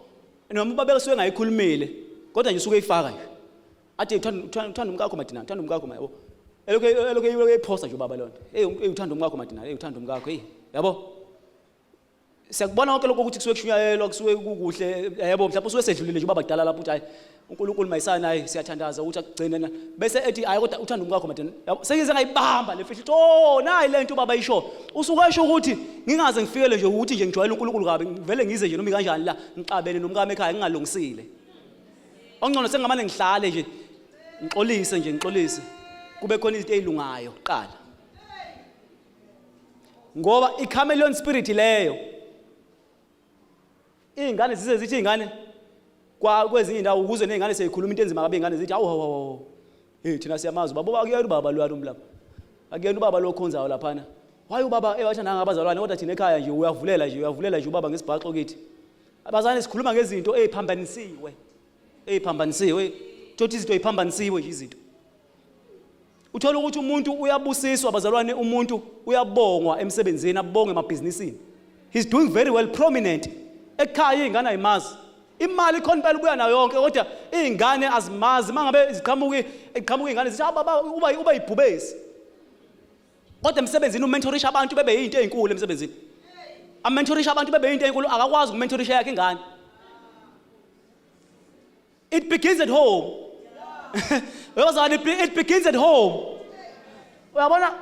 noma ubaba esuke engayikhulumile kodwa nje usuke eyifaka nje. Athi uthanda uthanda uthanda umkakho Madinana, uthanda umkakho ma yabo. Elokhu elokhu elokhu eyiphosa nje ubaba lonto. Hey hey uthanda umkakho Madinana, hey uthanda umkakho, hey yabo. Siyakubona konke lokho ukuthi kusuke kushunyayelwa kusuke kukuhle yebo mhlawumbe usuke sedlulile nje ubaba kudala lapho uthi hayi uNkulunkulu mayisana hayi siyathandaza ukuthi akugcine na bese ethi hayi kodwa uthanda umkakho Madinana. Yabo sengize ngayibamba le mfihlo oh nayi lento ubaba isho. Usuke esho ukuthi ngingaze ngifikele nje ukuthi nje ngijwayele uNkulunkulu kabi ngivele ngize nje noma kanjani la ngixabene nomkami ekhaya ngingalungisile. Ongcono sengamane ngihlale nje ngixolise nje ngixolise kube khona izinto ezilungayo kuqala. Ngoba i-chameleon spirit leyo izingane zize zithi izingane kwa kwezinye indawo ukuze nezingane seyikhuluma into enzima kabi izingane zithi awu awu awu hey thina siyamazi ubaba akuyena ubaba loyana umlapha akuyena ubaba lo khonzayo laphana why ubaba ewathanda ngabazalwane kodwa thina ekhaya nje uyavulela nje uyavulela nje ubaba ngesibhaxo kithi Abazalwane sikhuluma ngezinto eziphambanisiwe. Eziphambanisiwe. Thothi izinto eziphambanisiwe nje izinto. Uthola ukuthi umuntu uyabusiswa abazalwane umuntu uyabongwa emsebenzini abonge emabhizinisini. He's doing very well prominent. Ekhaya izingane ayimazi. Imali ikhona impela ubuya nayo yonke kodwa izingane azimazi mangabe ziqhamuka iqhamuka izingane zithi ah baba uba uba ibhubesi. Kodwa emsebenzini umentorisha abantu bebe yinto ezinkulu emsebenzini. Amentorisha abantu bebe yinto enkulu akakwazi ukumentorisha yakhe ingane. It begins at home. Uyabazana it begins at home. Uyabona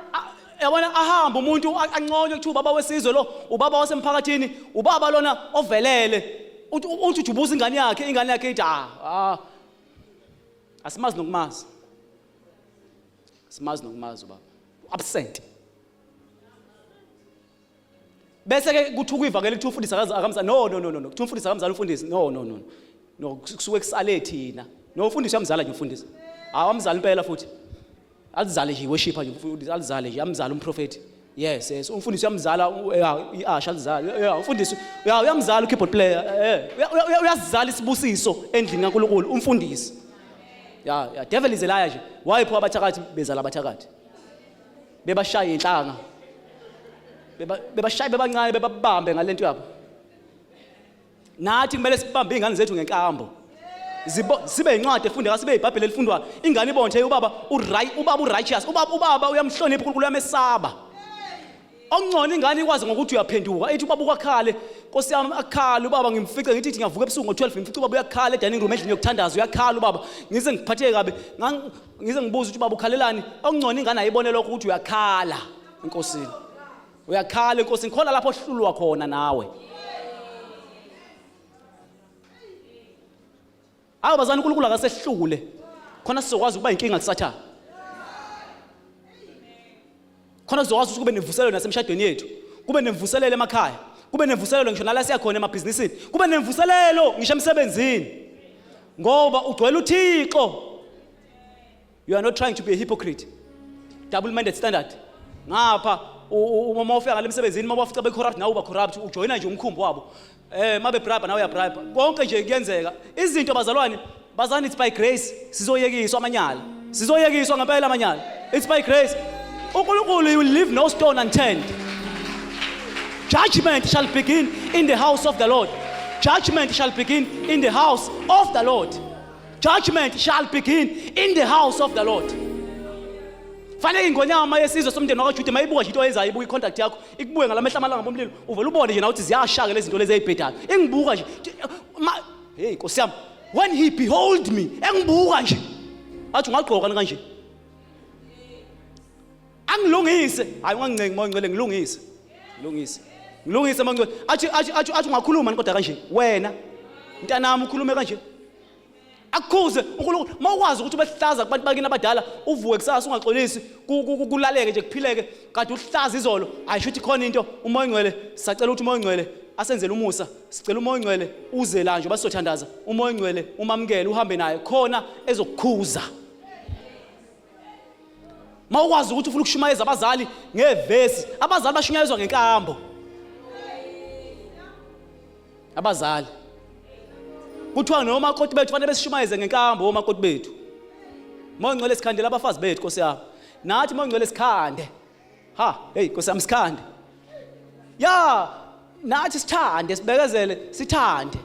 uyabona ahamba umuntu anconywe kuthiwa ubaba wesizwe lo, ubaba wasemphakathini, ubaba lona ovelele. Uthi uthi ubuza ingane yakhe, ingane yakhe ithi ah, ah asimazi nokumazi. Simazi nokumazi ubaba. Absent. Bese ke kuthuka ivangeli kuthiwa umfundisi akamzali no no no no kuthiwa umfundisi akamzali umfundisi no no no no kusuke kusale thina no umfundisi uyamzala nje umfundisi awamzali impela futhi alizale nje worshipper nje umfundisi alizale nje amzala umprofeti yes yes umfundisi uyamzala i-asha alizale yeah umfundisi uyamzala u-keyboard player eh uyazizala isibusiso endlini kaNkulunkulu umfundisi ya ya devil is a liar nje why pho abathakathi bezala abathakathi bebashaya inhlanga bebashaya bebancane bebabambe ngalento yabo nathi kumele sibambe izingane zethu ngenkambo sibe incwadi efundeka sibe ibhayibheli elifundwa ingane ibonje ubaba uright ubaba urighteous ubaba ubaba uyamhlonipha uNkulunkulu uyamesaba Okungcono ingane ikwazi ngokuthi uyaphenduka ithi ubaba ukwakhale Nkosi yami akhala ubaba ngimfice ngithi ngiyavuka ebusuku ngo-12 ngimfice ubaba uyakhala e-dining room endlini yokuthandaza uyakhala ubaba ngize ngiphatheke kabi ngize ngibuze ukuthi ubaba ukhalelani okungcono ingane ayibone lokho ukuthi uyakhala enkosini uyakhala enkosini khona lapho ohlulwa khona nawe Awu bazani uNkulunkulu akasehlule. Khona sizokwazi ukuba inkinga kuSathane. Khona sizokwazi ukuthi kube nemvuselelo nasemshadweni yethu. Kube nemvuselelo emakhaya. Kube nemvuselelo ngisho nala siyakhona emabhizinisini. Kube nemvuselelo ngisho emsebenzini. Ngoba ugcwele uThixo. You are not trying to be a hypocrite. Double minded standard. Ngapha uma ufika ngale emsebenzini uma bafica be corrupt nawe uba corrupt ujoyina nje umkhumbi wabo. Eh mabe bribe nawe uya bribe. Konke nje kuyenzeka. Izinto bazalwane bazani it's by grace sizoyekiswa amanyala. Sizoyekiswa ngempela amanyala. It's by grace. uNkulunkulu you will leave no stone unturned. Judgment shall begin in the house of the Lord. Judgment shall begin in the house of the Lord. Judgment shall begin in the house of the Lord. Fanele ingonyama yesizwe somndeni wakwaJuda mayibuka nje into oyenzayo ibuka icontact yakho ikubuke ngalamehla amalanga bomlilo uvele ubone nje nawe ukuthi ziyashaka lezi zinto lezi ezibhedayo ingibuka nje hey Nkosi yami when he behold me engibuka nje athi ungagqoka kanje angilungise hayi ungangincengi moya ngcwele ngilungise ngilungise ngilungise moya ngcwele athi athi athi athi ungakhuluma kodwa kanje wena mntanami ukhulume kanje akukhuze uNkulunkulu mawukwazi ukuthi ubehlaza kubantu bakini abadala uvuke kusasa ungaxolisi kulaleke nje kuphileke kade uhlaza izolo ayisho ukuthi khona into umoya ongcwele sacela ukuthi umoya ongcwele asenzele umusa sicela umoya ongcwele uze la nje basizothandaza umoya ongcwele umamukele uhambe naye khona ezokukhuza Mawukwazi ukuthi ufuna ukushumayeza abazali ngevesi, abazali bashunyayezwa ngenkambo. Abazali. Kuthiwa nomakoti bethu fanele besishumayeze ngenkambo omakoti bethu. Mongcwele sikhandela abafazi bethu Nkosi yami. Nathi mongcwele sikhande. Ha, hey Nkosi yami sikhande. Ya, nathi sithande sibekezele sithande.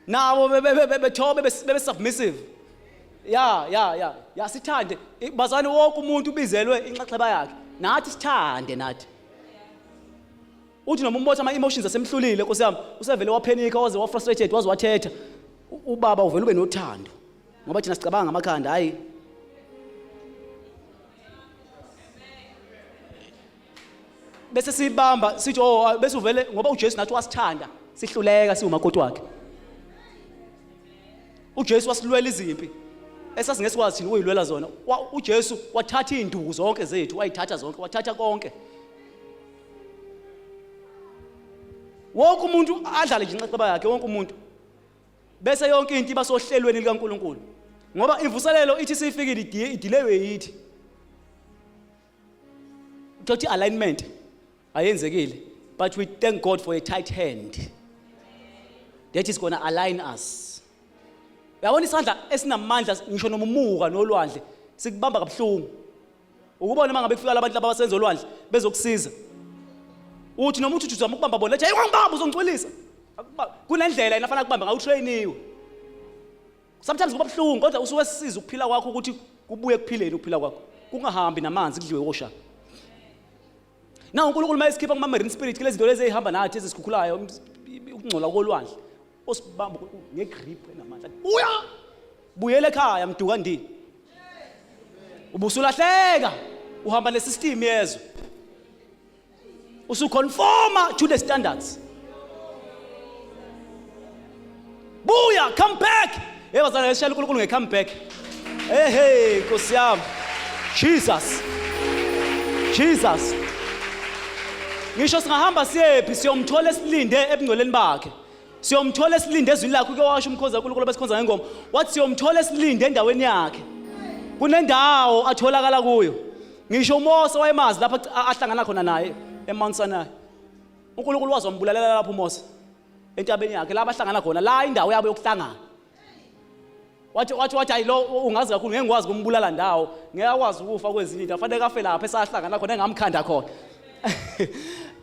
Nabo bethobe bebe submissive. Ya ya ya ya sithande bazane wonke umuntu ubizelwe inxaxheba yakhe. Nathi sithande nathi. Uthi noma umbotha ama emotions asemhlulile Nkosi yami usevele waphenika waze wa frustrated waze wathetha. Ubaba uvele ube nothando. Ngoba thina sicabanga ngamakhanda hayi bese sibamba sithi oh bese uvele ngoba uJesu nathi wasithanda sihluleka siwumakoti wakhe uJesu wasilwela izimpi esasingesikwazi thina ukuyilwela zona uJesu wathatha izinduku zonke zethu wayithatha zonke wathatha konke wonke umuntu adlale nje inxexheba yakhe wonke umuntu bese yonke into iba sohlelweni likaNkuluNkulu ngoba imvuselelo ithi sifikile idilewe yithi Thothi alignment ayenzekile but we thank God for a tight hand that is going to align us. Uyabona isandla esinamandla ngisho noma umuka nolwandle sikubamba kabuhlungu. Ukubona uma ngabe kufika labantu laba abasenza olwandle bezokusiza. Uthi noma uthi uzama ukubamba bona ethi hey wangibamba uzongicwilisa. Kunendlela yena afana kubamba ngayo utrainiwe. Sometimes kuba buhlungu kodwa usuke sisiza ukuphila kwakho ukuthi kubuye kuphileni ukuphila kwakho. Kungahambi namanzi kudliwe kosha. Na uNkulunkulu mayesikhipha kuma marine spirit kulezi zinto lezi ezihamba nathi ezisikhukhulayo ukungcola kolwandle osibamba ngegrip enamandla. Buya! Buyela ekhaya mduka ndini. Ubusulahleka uhamba nesystem yezwe. Usuconforma to the standards. Buya, come back. Hey bazalwane sishaya uNkulunkulu nge come back. Hey hey Nkosi yami. Jesus. Jesus. Ngisho singahamba siyephi siyomthola esilinde ebungcweleni bakhe. Siyomthola esilinde ezwini lakhe uke washo umkhonzi kaNkulunkulu besikhonza ngengoma. Wathi siyomthola esilinde endaweni yakhe. Kunendawo atholakala kuyo. Ngisho uMose wayemazi lapho ahlangana khona naye eMount Sinai. uNkulunkulu wazombulalela lapho uMose entabeni yakhe la bahlangana khona la indawo yabo yokuhlangana. Wathi wathi wathi hayi lo ungazi kakhulu ngeke ngikwazi ukumbulala ndawo ngeke akwazi ukufa kwezinye into afanele kafe lapha esahlangana khona engamkhanda khona.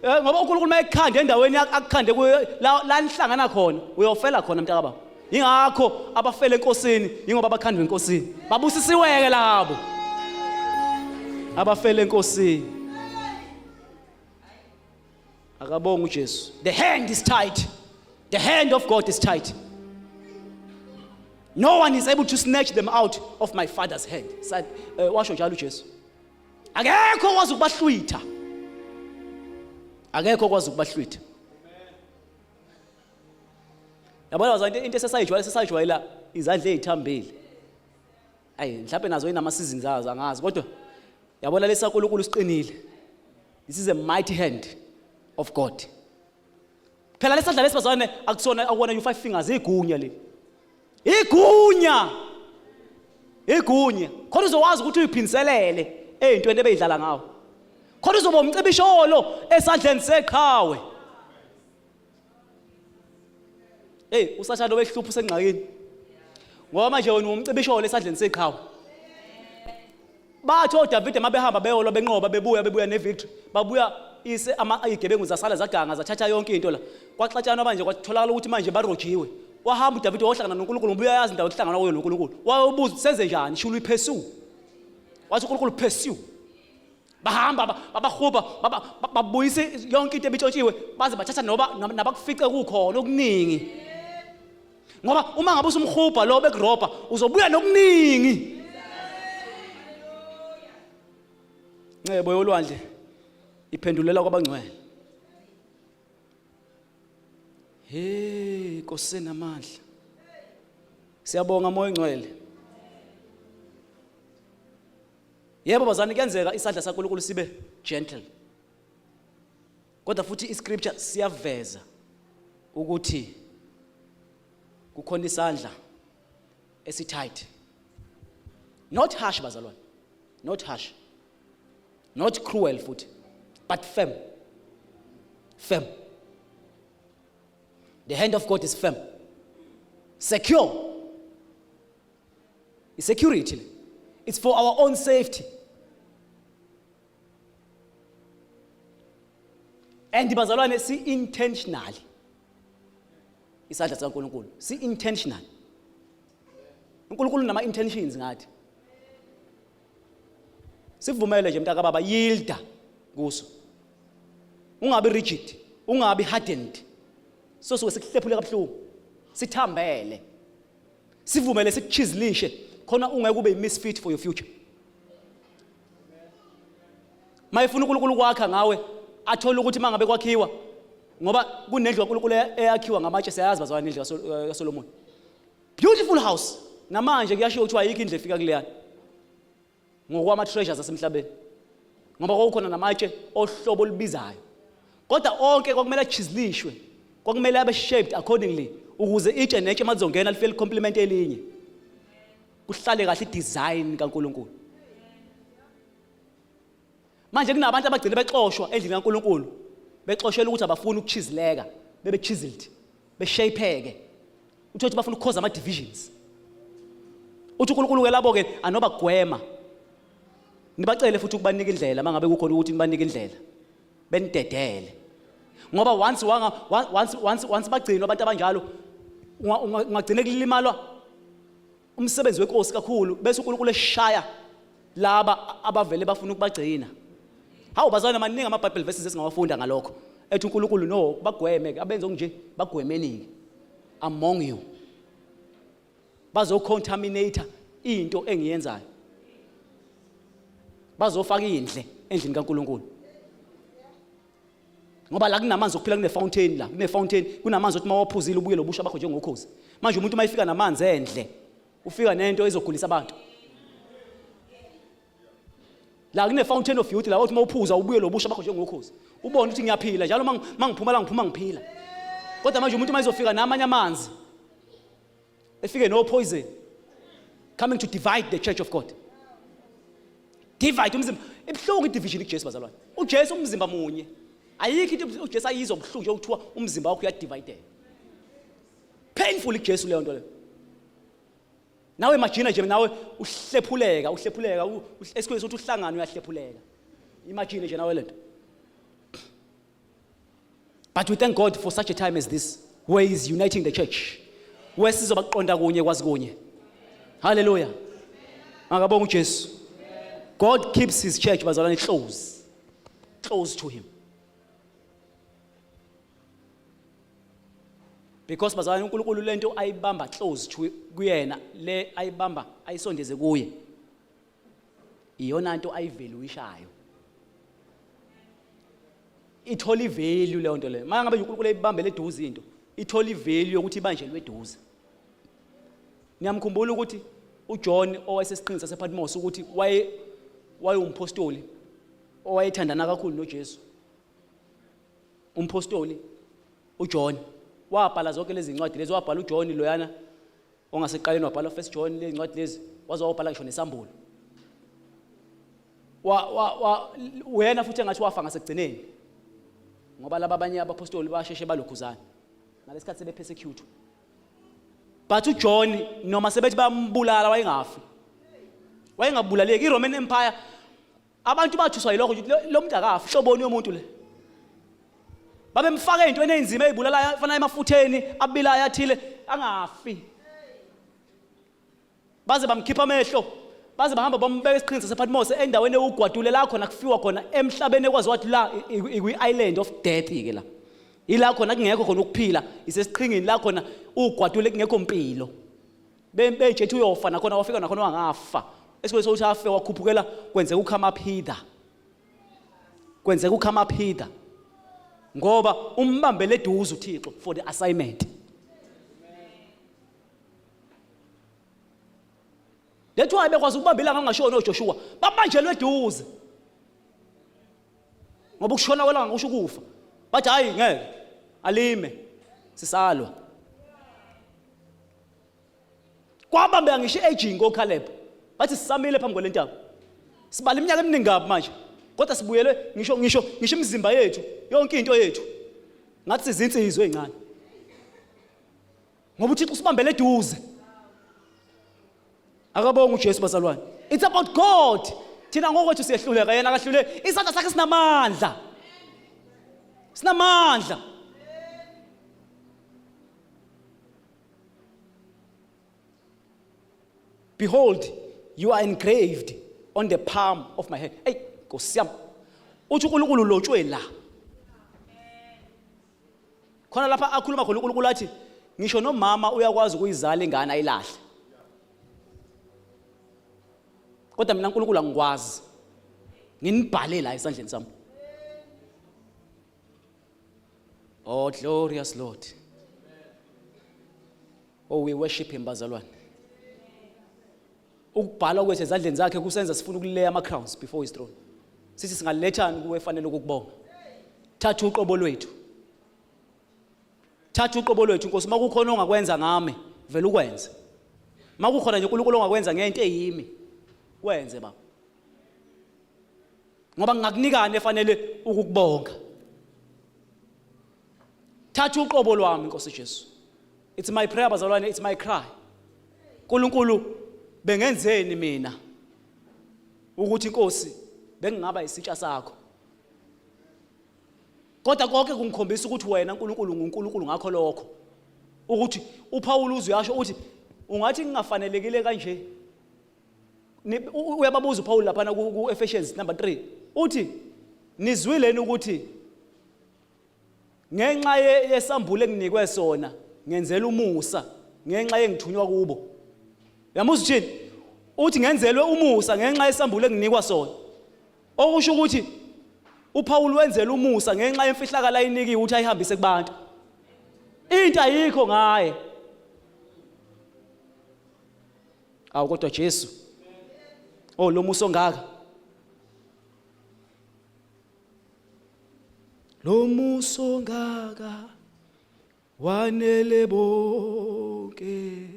Eh, ngoba uNkulunkulu mayekhanda endaweni akukhande kuyo la la nihlangana khona uyofela khona mntakababa. Ingakho abafele enkosini ingoba bakhandwe enkosini. Babusisiweke labo. Abafele enkosini. Akabonga uJesu. The hand is tight. The hand of God is tight. No one is able to snatch them out of my father's hand. Said washo njalo uJesu. Akekho okwazi ukubahlwitha. Akekho okwazi ukubahlwitha. Yabona bazalwane into esesayijwayela sesayijwayela izandla ezithambile. Ayi mhlawumbe nazo inama seasons azo angazi kodwa yabona lesankulunkulu siqinile. This is a mighty hand of God. Phela lesandla lesibazalwane akusona akuwona you five fingers igunya leli. Igunya. Igunya. Khona uzowazi ukuthi uyiphindiselele ezintweni ebeyidlala ngawo. Khona uzoba umcibisholo esandleni seqhawe. Hey, uSathane obehlupha usengxakini. Ngoba manje wena umcibisholo esandleni seqhawe. Bathi oDavide mabehamba beyolwa benqoba bebuya bebuya nevictory. Babuya ise ama igebengu zasala zaganga zathatha yonke into la. Kwaxatshanwa manje kwatholakala ukuthi manje barojiwe. Wahamba uDavide wahlangana noNkulunkulu ngoba uyayazi indawo ekuhlangana kuyo noNkulunkulu. Wayobuza senze njani? Should we pursue? Wathi uNkulunkulu pursue. Bahamba babahuba babuyise yonke into ebitshontshiwe baze bathatha noba nabakufice kukhona okuningi. Ngoba uma ngabe usumhubha lo bekurobha uzobuya nokuningi. Ncebo yolwandle iphendulela kwabangcwele. Hey Nkosi enamandla. Siyabonga moya ongcwele. Yebo bazani kuyenzeka isandla saNkulunkulu sibe gentle. Kodwa futhi iscripture siyaveza ukuthi kukhona isandla esitight. Not harsh bazalwane. Not harsh. Not cruel futhi but firm. Firm. The hand of God is firm. Secure. Security. It's for our own safety. And bazalwane si intentionally. Isandla sikaNkulunkulu si intentional. uNkulunkulu nama intentions ngathi. Sivumele nje mntaka baba yielda kuso. Ungabi rigid, ungabi hardened. So suke sikuhlephule kabuhlungu. Sithambele. Sivumele sikuchizilishe khona ungeke ube misfit for your future. Mayefuna uNkulunkulu kwakha ngawe athole ukuthi mangabe kwakhiwa ngoba kunendlu kaNkulunkulu eyakhiwa ngamatshe siyayazi bazalwane indlu kaSolomon. Beautiful house. Namanje kuyashiwo kuthiwa ayikho indlu efika kuleyana. Ngokwama treasures asemhlabeni. Ngoba kwakukhona namatshe ohlobo olubizayo. Kodwa onke kwakumele achizilishwe. Kwakumele abe shaped accordingly ukuze itshe netshe mazongena lifike licomplement elinye. Kuhlale kahle idesign kaNkulunkulu. Manje kunabantu abagcine bexoshwa endlini kaNkulunkulu bexoshelwa ukuthi abafuni ukuchizileka bebe chiseled beshapheke uthi uthi bafuna ukukhoza ama divisions uthi uNkulunkulu ke labo ke anobagwema nibacele futhi ukubanika indlela mangabe kukhona ukuthi nibanike indlela benidedele ngoba once wanga once once once bagcinwa abantu abanjalo ungagcina kulimalwa umsebenzi wenkosi kakhulu bese uNkulunkulu eshaya laba abavele bafuna ukubagcina. Hawu bazalwane, maningi ama-Bible verses esingawafunda ngalokho. Ethi uNkulunkulu no, bagweme ke abenza okunje, bagwemeni-ke among you. Bazocontaminate into engiyenzayo. Bazofaka indle endlini kaNkulunkulu. Ngoba la kunamanzi okuphila, kune fountain la, kune fountain, kunamanzi othi mawaphuzile ubuye lobusha bakho njengokhozi. Manje umuntu mayifika namanzi endle, ufika nento ezogulisa abantu. La kune fountain of youth la othi mawuphuza ubuye lobusha bakho njengokhozi. Ubone ukuthi ngiyaphila njalo mangiphuma la ngiphuma ngiphila. Kodwa manje umuntu mayizofika namanye amanzi efike no poison coming to divide the church of God. Divide umzimba. Ibuhlungu i-division kuJesu bazalwane. UJesu umzimba munye. Ayikho into uJesu ayizwa ubuhlungu nje okuthiwa umzimba wakho uyadivideka. Painful kuJesu leyo nto leyo. Nawe imagine nje nawe uhlephuleka, uhlephuleka, esikhundleni sokuthi uhlangane uyahlephuleka. Imagine nje nawe lento. But we thank God for such a time as this, where he is uniting the church. Where sizoba qonda kunye kwazi kunye. Hallelujah. Makabonga uJesu. God keeps his church bazalwane close. Close to him. Because bazalwane uNkulunkulu lento ayibamba close to kuyena, le ayibamba ayisondeze kuye. Iyona nto ayivaluishayo. Ithola ivalue leyo nto leyo. Uma ngabe uNkulunkulu eyibambele eduze into, ithola ivalue yokuthi ibanjelwe eduze. Niyamkhumbula ukuthi uJohn owayesesiqhingi sasePatmos ukuthi waye wayewumpostoli owayethandana kakhulu noJesu. Umpostoli uJohn wabhala zonke lezi ncwadi lezi, wabhala uJohn loyana ongaseqaleni, wabhala first John lezi ncwadi lezi, waze wabhala ngisho nesambulo. Wa wa wa wena futhi engathi wafa ngasekugcineni. Ngoba laba abanye abapostoli basheshe balokhuzana. Ngalesikhathi sebe persecute. But uJohn noma sebethi bayambulala wayengafi. Wayengabulaleki. IRoman Empire abantu bathuswa yilokho ukuthi lo muntu akafi, hloboni yomuntu le. Babemfaka ezintweni ezinzima ezibulalayo fana emafutheni abilayo athile angafi. Baze bamkhipha amehlo. Baze bahamba bambeka esiqhingini sasePatmos endaweni ewugwadule la khona kufiwa khona emhlabeni ekwazi wathi la ikwi-island of death ke la. Ila khona kungekho khona ukuphila, isesiqhingini la khona ugwadule kungekho mpilo. Betshethi uyofa nakhona wafika nakhona wangafa. Esikhundleni sokuthi afe wakhuphukela kwenzeka ukhamaphida. Kwenzeka ukhamaphida. Ngoba umbambele eduze uThixo for the assignment. That's why bekwazi ukubamba ilanga ngashoni oJoshua. Babanjelwe eduze. Ngoba ukushona kwelanga kusho ukufa. Bathi hayi ngeke alime sisalwa. Kwabambeka ngisho i-aging koCaleb. Bathi sisamile phambi kwalentaba. Sibala iminyaka eminingi kabi manje. Kodwa sibuyele ngisho ngisho ngisho imizimba yethu, yonke into yethu. Ngathi sizinsizwe ezincane. Ngoba uThixo usibambele eduze. Akabonga uJesu bazalwane. It's about God. Thina ngokwethu siyehluleka, yena akahluleki. Isandla sakhe sinamandla. Sinamandla. Behold, you are engraved on the palm of my hand. Hey, Nkosi yami. Uthi uNkulunkulu lotshwe la. Khona lapha akhuluma khona uNkulunkulu athi ngisho nomama uyakwazi ukuyizala ingane ayilahle. Kodwa mina uNkulunkulu angikwazi. Nginibhale la esandleni sami. Oh glorious Lord. Oh we worship him bazalwane. Ukubhala kwethu ezandleni zakhe kusenza sifuna ukuleya ama crowns before his throne. Sithi singalethani kuwe fanele ukukubonga. Thatha uqobo lwethu. Thatha uqobo lwethu Nkosi, makukhona ongakwenza ngami, vele ukwenze. Makukhona nje uNkulunkulu ongakwenza ngento eyimi, kwenze baba. Ngoba ngingakunikani efanele ukukubonga. Thatha uqobo lwami Nkosi Jesu. It's my prayer bazalwane, it's my cry. uNkulunkulu bengenzeni mina ukuthi inkosi bengingaba isitsha sakho. Kodwa konke kungikhombisa ukuthi wena uNkulunkulu nguNkulunkulu ngakho lokho. Ukuthi uPaul uzuyasho ukuthi ungathi ngingafanelekile kanje. Uyababuza uPaul lapha ku Ephesians number 3. Uthi Nizwileni ukuthi ngenxa yesambulo enginikwe sona ngenzela umusa ngenxa yengithunywa kubo. Uyamuzwa uthini? Uthi ngenzelwe umusa ngenxa yesambulo enginikwa sona. Okusho ukuthi uPaul wenzela umusa ngenxa yemfihlakalo ayinikiwe ukuthi ayihambise kubantu. Into ayikho ngaye. Awu kodwa Jesu. Oh lo musa ongaka. Lo musa ongaka wanele bonke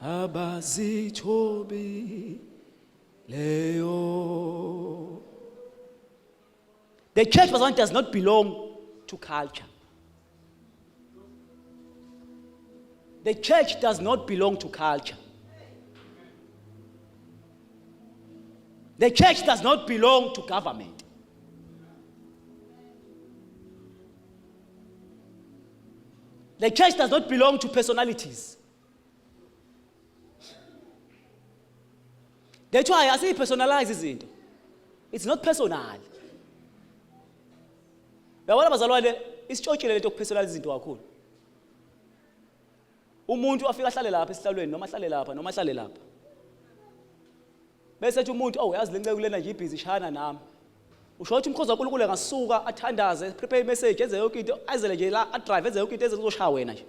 abazithobi leyo. The church bazalwane does not belong to culture. The church does not belong to culture. The church does not belong to government. The church does not belong to personalities. That's why asiyi-personalize izinto. It's not personal. Uyabona bazalwane isitshotshile lento yokupersonalize izinto kakhulu. Umuntu afika ahlale lapha esihlalweni noma ahlale lapha noma ahlale lapha. Bese ethi umuntu oh yazi lenceku lena nje ibhizi ishayana nami. Usho ukuthi umkhozi kaNkulunkulu engasuka athandaze, prepare message, enze yonke into, azele nje la, adrive enze yonke into eze kuzoshaya wena nje.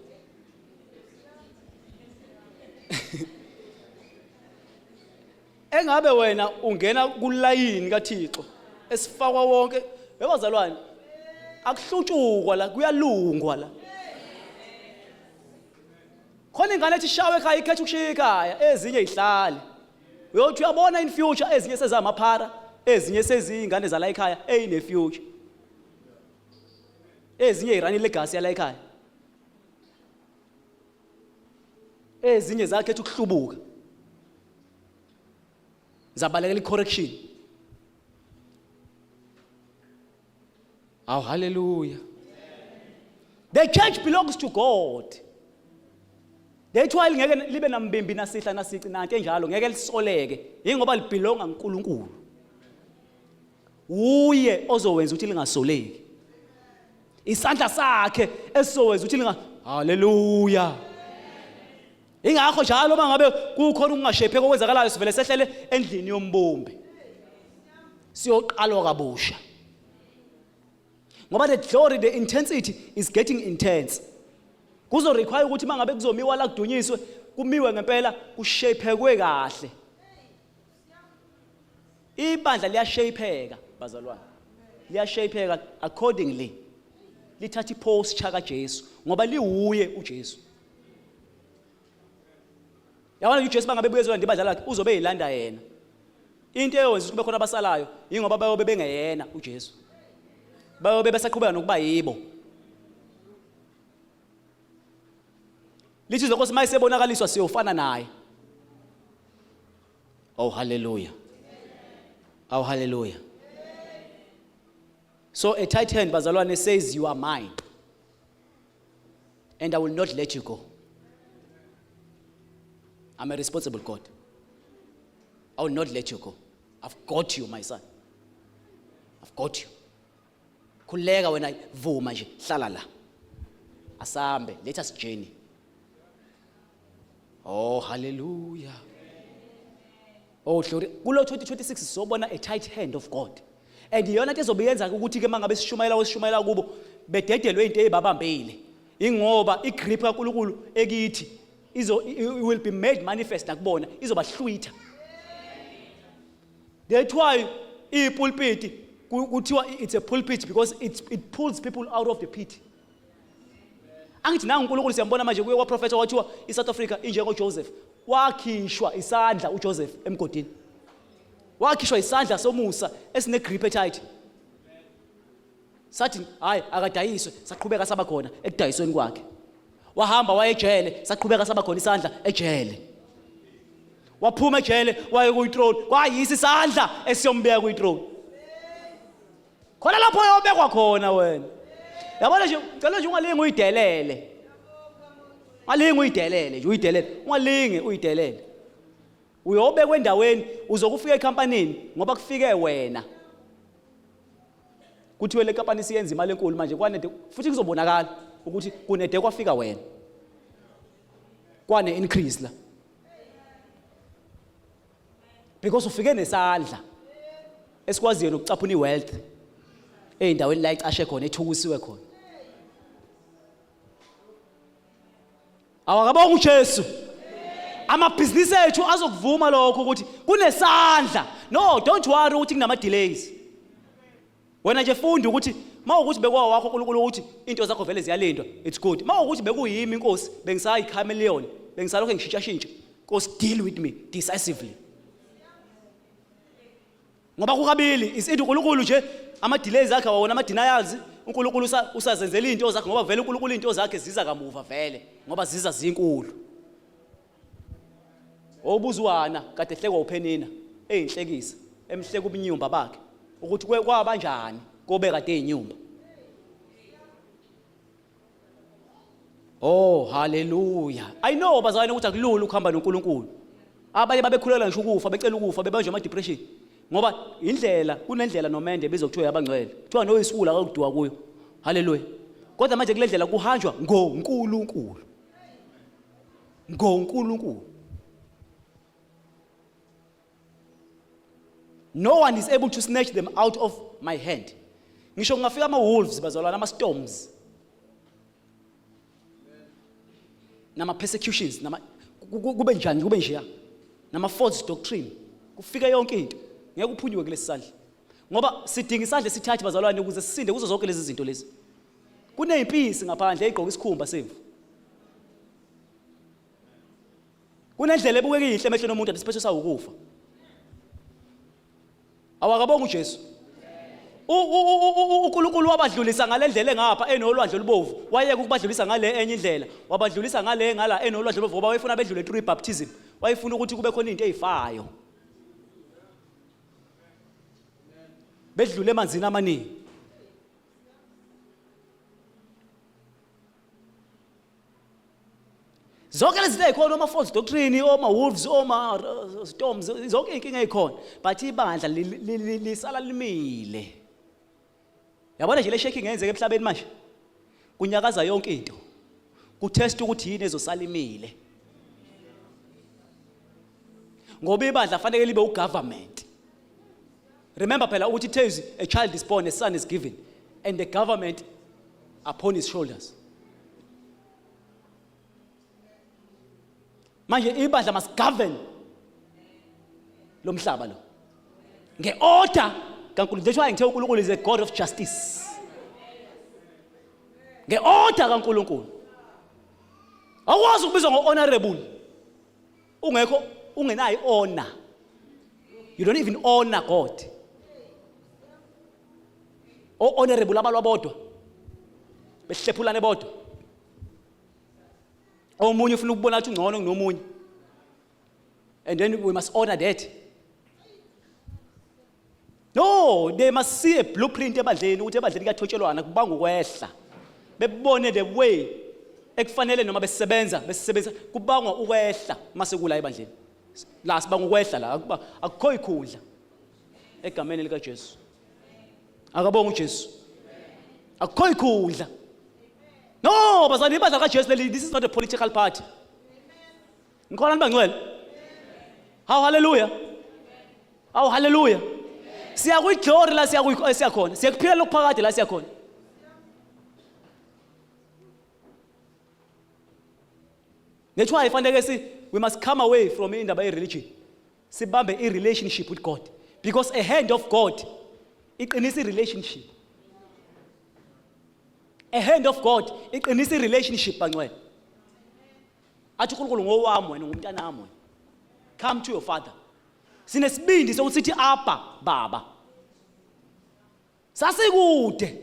Engabe wena ungena kulayini kaThixo esifakwa wonke yebazalwane akuhlutshukwa la kuyalungwa la. Khona ingane ethi shawe ekhaya ikhetha ukushiya ikhaya ezinye ihlale. Uyothi uyabona in future ezinye sezamaphara ezinye seziyingane zala ekhaya eyine future. Ezinye irani legacy yala ekhaya. Ezinye zakhetha ukuhlubuka. Zabalekela icorrection. Aw hallelujah. The church belongs to God. That's why ngeke libe nambimbi nasihla nasici nanto enjalo ngeke lisoleke ingoba libelonga kuNkulunkulu. Uye ozowenza ukuthi lingasoleki. Isandla sakhe esizowenza ukuthi linga Hallelujah. Ingakho njalo uma ngabe kukhona ukungashepheki okwenzakalayo sivele sehlele endlini yombumbi. Siyoqalwa kabusha. Ngoba the glory the intensity is getting intense. Kuzo require ukuthi mangabe kuzomiwa la kudunyiswe kumiwe ngempela kushaphekwe kahle. Ibandla liyashapheka bazalwane. Liyashapheka accordingly. Lithatha iposture kaJesu ngoba liwuye uJesu. Yabona uJesu bangabe buye ezolanda ibandla lakhe uzobe eyilanda yena. Into eyowenza ukuthi kube khona abasalayo ingoba bayobe bengeyena uJesu. Bayobe besaqhubeka nokuba yibo. Lithi izenkosi mayisebonakaliswa siyofana naye. Oh hallelujah. Oh hallelujah. So a tight hand bazalwane says you are mine. And I will not let you go. I'm a responsible God. I will not let you go. I've got you, my son. I've got you. Khuleka wena vuma nje hlala la. Asambe, let us journey. Oh hallelujah. Oh glory. Kulo 2026 sizobona a tight hand of God. And iyona into ezobe yenza ukuthi ke mangabe sishumayela wesishumayela kubo bededelwe into ezibabambile. Ingoba igrip kaNkuluNkulu ekithi izo will be made manifest nakubona izobahlwitha. That's why ipulpit kuthiwa it's a pulpit because it pulls people out of the pit. Angithi nangu uNkulunkulu siyambona manje kuye kwaprofetha kwathiwa iSouth Africa injengo Joseph. Wakhishwa isandla uJoseph emgodini. Wakhishwa isandla somusa esine grip etight. Sathi hayi akadayiswe saqhubeka saba khona ekudayisweni kwakhe. Wahamba wayejele saqhubeka saba khona isandla ejele. Waphuma ejele waye kuyithrone kwayisa isandla esiyombeka kuyithrone. Khona lapho uyobekwa khona wena. Yabona nje cela nje ungalingi uyidelele. Ungalingi uyidelele nje uyidelele. Ungalingi uyidelele. Uyobekwa endaweni uzokufika ecompanyini ngoba kufike wena. Kuthiwe le company siyenza imali enkulu manje kwanede futhi kuzobonakala ukuthi kunede kwafika wena. Kwane increase la. Because ufike nesandla esikwaziyo nokucaphuna iwealth eyindaweni la icashe khona ethukusiwe khona. Awakabonga uJesu. Amabhizinisi ethu azokuvuma lokho ukuthi kunesandla. No, don't worry ukuthi kunama delays. Wena nje funda ukuthi mawukuthi bekwa wakho uNkulunkulu ukuthi into zakho vele ziyalindwa, it's good. Mawukuthi bekuyimi inkosi, bengisayi chameleon, bengisalokho ngishintsha shintsha. Nkosi deal with me decisively. Ngoba kukabili is either uNkulunkulu nje ama delays akhe wona ama denials uNkulunkulu usazenzela izinto zakhe ngoba vele uNkulunkulu izinto zakhe ziza kamuva vele ngoba ziza zinkulu. Obuzwana kade ehlekwa uPhenina eyinhlekisa emhleka ubunyumba bakhe ukuthi kwabanjani kobe kade eyinyumba. Oh haleluya. I know bazalwane ukuthi akulula ukuhamba noNkulunkulu. Abanye babekhulela ngisho ukufa becela ukufa bebanjwa ama depression. Ngoba indlela kunendlela nomende ebizwa kuthiwa yabangcwele. Kuthiwa noyisula akakuduwa kuyo. Haleluya. Kodwa manje kule ndlela kuhanjwa ngoNkulunkulu. NgoNkulunkulu. No one is able to snatch them out of my hand. Ngisho kungafika ama wolves bazalwana ama storms. Nama persecutions nama kube njani kube njeya. Nama false doctrine. Kufika yonke into. Ngeke uphunyuke kulesi sandla. Ngoba sidinga isandla esithathe bazalwane ukuze sisinde kuzo zonke lezi zinto lezi. Kunezimpisi ngaphandle egqoka isikhumba semvu. Kunendlela ebukeka iyihle emehlweni omuntu athi isiphetho sawo ukufa. Awakabonga uJesu. uNkulunkulu wabadlulisa ngale ndlela engapha enolwandle olubovu wayeka ukubadlulisa ngale enye indlela wabadlulisa ngale ngala enolwandle olubovu ngoba wayefuna bedlule through ibaptism wayefuna ukuthi kube khona into ezifayo bedlule emanzini amaningi Zonke lezi zinto ezikhona oma false doctrine, oma wolves, oma storms, zonke inkinga ezikhona. But ibandla lisala limile. Yabona nje le shaking eyenzeka emhlabeni manje. Kunyakaza yonke into. Kutest ukuthi yini ezosala imile. Ngoba ibandla fanele libe ugovernment. Remember phela ukuthi it tells a child is born, a son is given and the government upon his shoulders. Manje ibandla must govern lo mhlaba lo ngeorder kaNkulunkulu. That's why ngithe uNkulunkulu is a God of justice. Ngeorder kaNkulunkulu. Awukwazi ukubizwa ngo-honorable ungekho ungenayo honor. You don't even honor God. O-honorable abalwa bodwa behlephulane bodwa. Omunye ufuna ukubona ukuthi ungcono kunomunye. And then we must honor that. No, they must see a blueprint ebandleni ukuthi ebandleni kuyathotshelwana kubanga ukwehla. Bebone the way ekufanele noma besebenza besebenza kubangwa ukwehla mase kula ebandleni. La sibanga ukwehla la akuba akukho ikhundla egameni lika Jesu. Akabonga uJesu. Akukho ikhundla. No, bazalwane ibandla kaJesu leli this is not a political party. Ngikhona nibangcwele. Hawu haleluya. Hawu haleluya. Siya kwi glory la siya kwi siya khona. Siya kuphila lokuphakade la siya khona. That's why fanele si we must come away from indaba ye religion. Sibambe i relationship with God because a hand of God iqinisa i relationship. A hand of God iqinisa i relationship bangcwele. Athi uNkulunkulu ngowami wena ngumntanami wena. Come to your father. Sinesibindi sokuthi sithi Abba baba. Sasikude.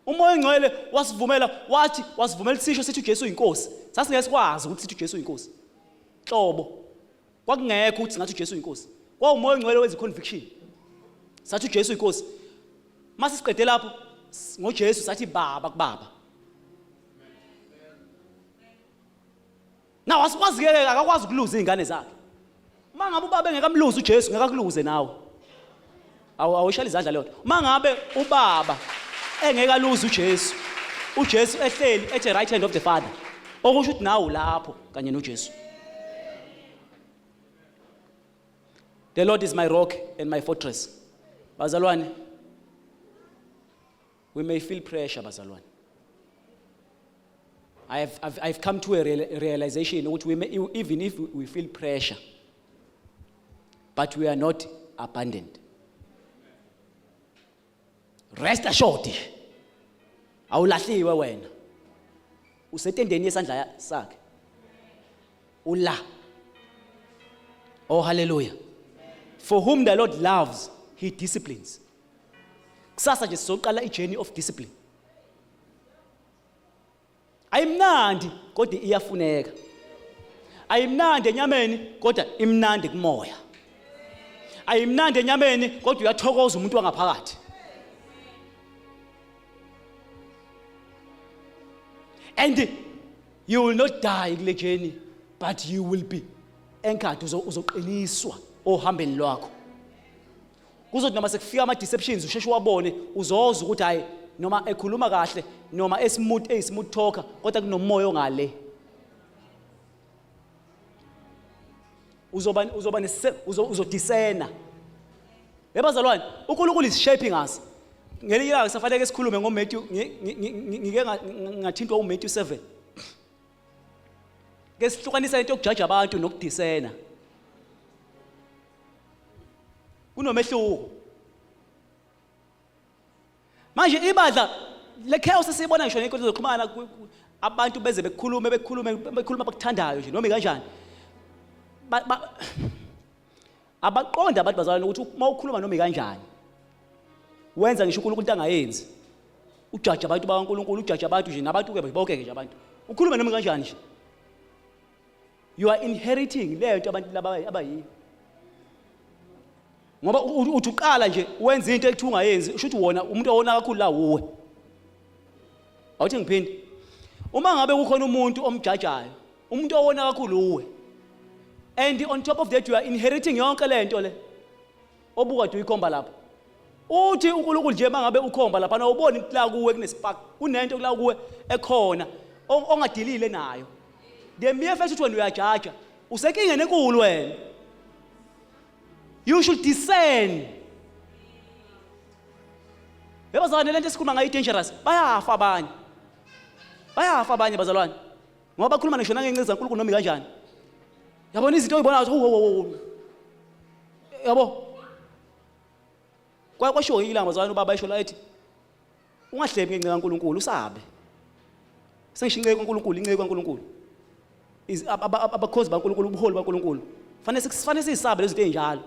Umoya ongcwele wasivumela wathi wasivumela sisho sithi uJesu uyinkosi. Sasingeke sikwazi ukuthi sithi uJesu uyinkosi. Hlobo. Kwakungekho ukuthi singathi uJesu uyinkosi. Kwawumoya ongcwele wenza conviction. Sathi uJesu uyinkosi. Mase siqede lapho ngoJesu sathi baba kubaba. Now asikwazi ke akakwazi ukuluza izingane zakhe. Uma ngabe ubaba engekamluzi uJesu ngeke akuluze nawe. Awushaya izandla leyo. Uma ngabe ubaba engeke aluze uJesu, uJesu ehleli at the right hand of the Father, okusho ukuthi nawe ulapho kanye noJesu. The Lord is my rock and my fortress. Bazalwane, we may feel pressure, bazalwane. I've come to a realization ukuthi we may, even if we feel pressure, but we are not abandoned. Rest assured, awulahliwe wena. Usetendeni yesandla sakhe. Ula. Oh, hallelujah. For whom the Lord loves, he disciplines. Kusasa nje sizoqala i-journey of discipline. Ayimnandi kodwa iyafuneka. Ayimnandi enyameni kodwa imnandi kumoya. Ayimnandi enyameni kodwa uyathokoza umuntu wangaphakathi. And you will not die kule journey, but you will be anchored, uzoqiniswa ohambeni lwakho. Kuzothi noma sekufika ama deceptions usheshe uwabone, uzozwa ukuthi hayi, noma ekhuluma kahle noma esmooth, eyismooth talker, kodwa kunomoya ongale. Uzoba uzoba uzodiscena. Yebazalwane, uNkulunkulu is shaping us. Ngelinye ilanga kusafanele sikhulume ngoMatthew, ngike ngathintwa uMatthew 7. Ke sihlukanisa into yokujaja abantu nokudiscena. Kunomehluko. Manje ibandla le chaos esiyibona ngisho nenkundla zokuxhumana, abantu beze bekhulume bekhulume bekhuluma abakuthandayo nje noma kanjani. Abaqonda abantu bazalwane ukuthi uma ukhuluma noma kanjani wenza ngisho uNkulunkulu into angayenzi. Ujaja abantu bakaNkulunkulu, ujaja abantu nje nabantu ke bonke nje abantu. Ukhulume noma kanjani nje. You are inheriting le nto abantu laba abayiyo. Ngoba uthi uqala nje wenza into ekuthiwa ungayenzi, usho ukuthi wona umuntu owona kakhulu la wuwe. Awuthi ngiphinde. Uma ngabe kukhona umuntu omjajayo, umuntu owona kakhulu uwe. And on top of that you are inheriting yonke le nto le obukade uyikhomba lapha. Uthi uNkulunkulu nje mangabe ukhomba lapha awuboni la kuwe kunespark, kunento kula kuwe ekhona ongadilile nayo. The mere fact ukuthi wena uyajaja, usenkingeni enkulu wena. You should discern. Yebo bazalwane, lento esikhuluma ngayo dangerous. Bayafa abanye. Bayafa abanye bazalwane. Ngoba bakhuluma ngisho nangencezu kaNkulunkulu noma kanjani. Yabona izinto oyibonayo ukuthi wo. Yabo. Kwashiwo ilanga bazalwane, ubaba esho la ethi ungahlebi ngenxa kaNkulunkulu, usabe. Sengisho inceku kaNkulunkulu, inceku kaNkulunkulu. Abakhozi baNkulunkulu, ubuholi baNkulunkulu. Fanele siyisabe lezi zinto ezinjalo.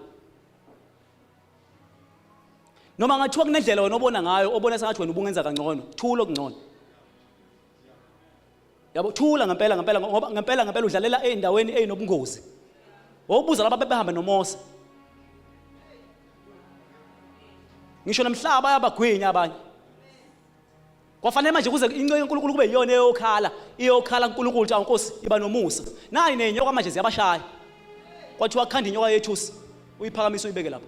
Noma ngathiwa kunendlela wena obona ngayo, obona sengathi wena ubungenza kangcono, thula okungcono. Yabo, thula ngempela ngempela, ngoba ngempela ngempela udlalela ezindaweni ezinobungozi. Wokubuza laba bebehamba noMose. Ngisho nomhlaba bayabagwinya abanye. Kwafanele manje kuze inceku kaNkulunkulu kube iyona eyokhala, iyokhala kuNkulunkulu ukuthi awu Nkosi iba nomusa. Nayi nenyoka manje ziyabashaya. Kwathiwa khanda inyoka yethusi, uyiphakamise uyibeke lapho.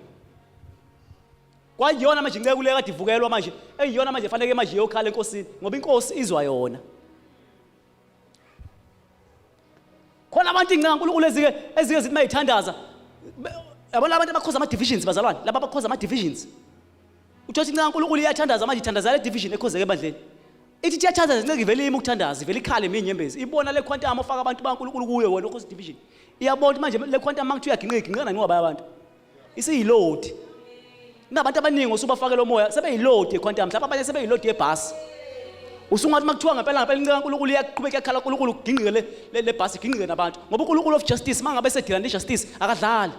Kwayiyona manje inceku le kade ivukelwa manje, eyiyona manje fanele manje iyokhala enkosini ngoba inkosi izwa yona. Khona abantu incenga uNkulunkulu ezike zithi mayithandaza. Yabona abantu abakhoza ama divisions bazalwane, laba abakhoza ama divisions. Uthola incenga uNkulunkulu iyathandaza manje, ithandaza le division ekhozeke ebandleni. Ithi iyathandaza incenga, ivele ime ukuthandaza, ivele ikhale iminyembezi. Ibona le quantum ofaka abantu baNkulunkulu kuyo wena okhoza division. Iyabona manje le quantum mangithiwa uyaginqika, iginqika nanqwaba yabantu. Isiyilodi. Kunabantu abaningi osubafakela umoya sebeyilodi equantum, mhlawumbe abanye sebeyilodi yebhasi. Usungathi makuthiwa ngempela ngempela incenga kaNkulunkulu iyaqhubeka iyakhala uNkulunkulu kugingqike le bhasi, igingqike nabantu. Ngoba uNkulunkulu of justice mangabe esedila ne-justice akadlali.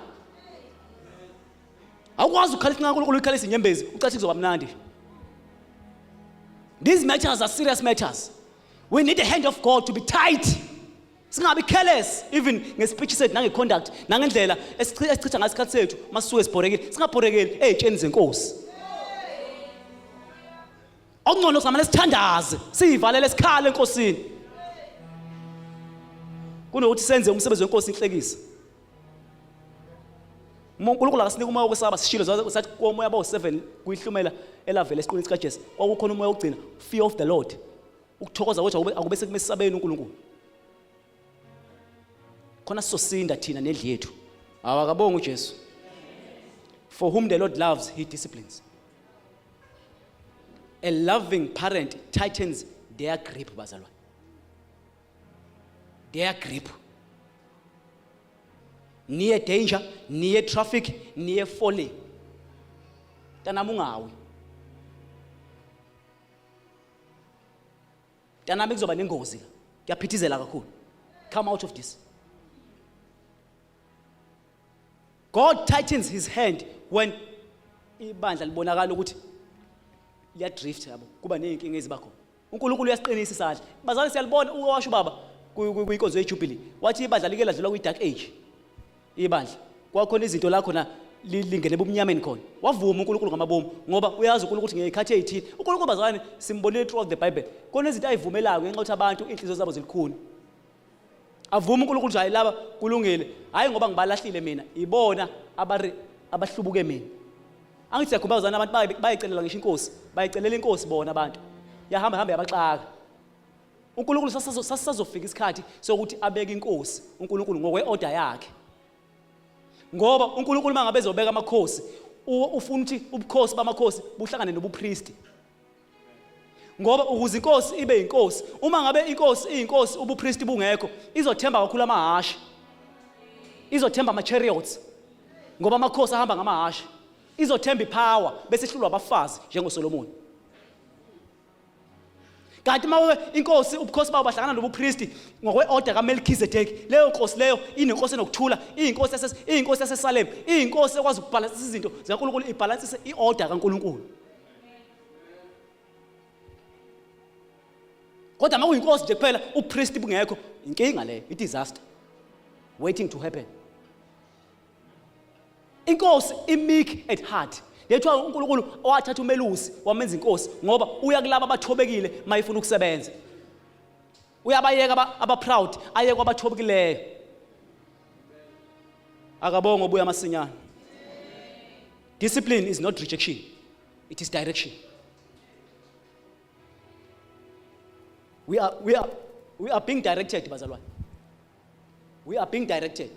Awukwazi ukukhala incenga kaNkulunkulu uyikhalisa inyembezi ucathi kuzoba mnandi. These matters are serious matters. We need the hand of God to be tight. Singabi careless even ngespeech sethu nangeconduct nangendlela esichitha ngaso isikhathi sethu masisuke sibhorekile. Singabhorekeli ezitsheni zenkosi. Okungcono singamane sithandaze, siyivalele sikhale enkosini. Kunokuthi senze umsebenzi wenkosi inhlekisa. Uma uNkulunkulu akasinika umoya wokwesaba sishilo sathi komoya bawu-7 kuyihlumela elavela esiqwini sikaJesu kwakukhona umoya wokugcina fear of the Lord ukuthokoza kwethu akube sekumesabeni uNkulunkulu khona sizosinda thina nendlu yethu awakabonga uJesu for whom the Lord loves he disciplines a loving parent tightens their grip bazalwane their grip near danger near traffic near falling mntanami ungawi mntanami kuzoba nengozi la kuyaphithizela kakhulu come out of this God tightens his hand when ibandla libonakala ukuthi liyadrift yabo kuba nezinkinga eziba khona uNkulunkulu uyasiqinisa isandla bazali siyalibona uwasho ubaba kwinkonzo yejubilee wathi ibandla like ladlula kwi-dark age ibandla kwakhona izinto la khona lingene ebumnyameni khona wavuma uNkulunkulu ngamabomu ngoba uyazi uNkulunkulu ukuthi ngeyikhathi ezithile uNkulunkulu bazalwane simbonile throughout the Bible khona izinto ayivumelayo ngenxa yokuthi abantu inhliziyo zabo zilikhuni avuma uNkulunkulu ukuthi hayi laba kulungile hayi ngoba ngibalahlile mina ibona abari abahlubuke mina angithi siyakhumbula bazalwane abantu bayicelela ngisho inkosi bayicelela inkosi bona abantu yahamba hamba yabaxaka uNkulunkulu sasazofika isikhathi sokuthi abeke inkosi uNkulunkulu ngokwe-order yakhe ngoba uNkulunkulu mangabe ezobeka amakhosi ufuna ukuthi ubukhosi bamakhosi buhlangane nobupristi ngoba ukuze inkosi ibe inkosi uma ngabe inkosi iyinkosi ubupristi bungekho izothemba kakhulu amahhashi izothemba ama-chariots ngoba amakhosi ahamba ngamahhashi izothemba ipower bese ihlulwa abafazi njengoSolomoni kanti uma inkosi ubukhosi bawo bahlangana nobupristi ngokwe-order kaMelchizedek leyo nkosi leyo inenkosi enokuthula iyinkosi yase iyinkosi yaseSalem iyinkosi ekwazi ukubhalansisa izinto zikaNkulunkulu ibhalansise i-order kaNkulunkulu kodwa uma kuyinkosi nje kuphela upristi bungekho inkinga leyo i-disaster waiting to happen Inkosi imeek at heart. Yethiwa uNkulunkulu owathatha umelusi wamenza inkosi ngoba uya kulabo abathobekile mayifuna ukusebenza. Uyabayeka aba proud aye kwabathobekileyo. Akabonga obuya masinyane. Discipline is not rejection. It is direction. We are being directed bazalwane. We are being directed.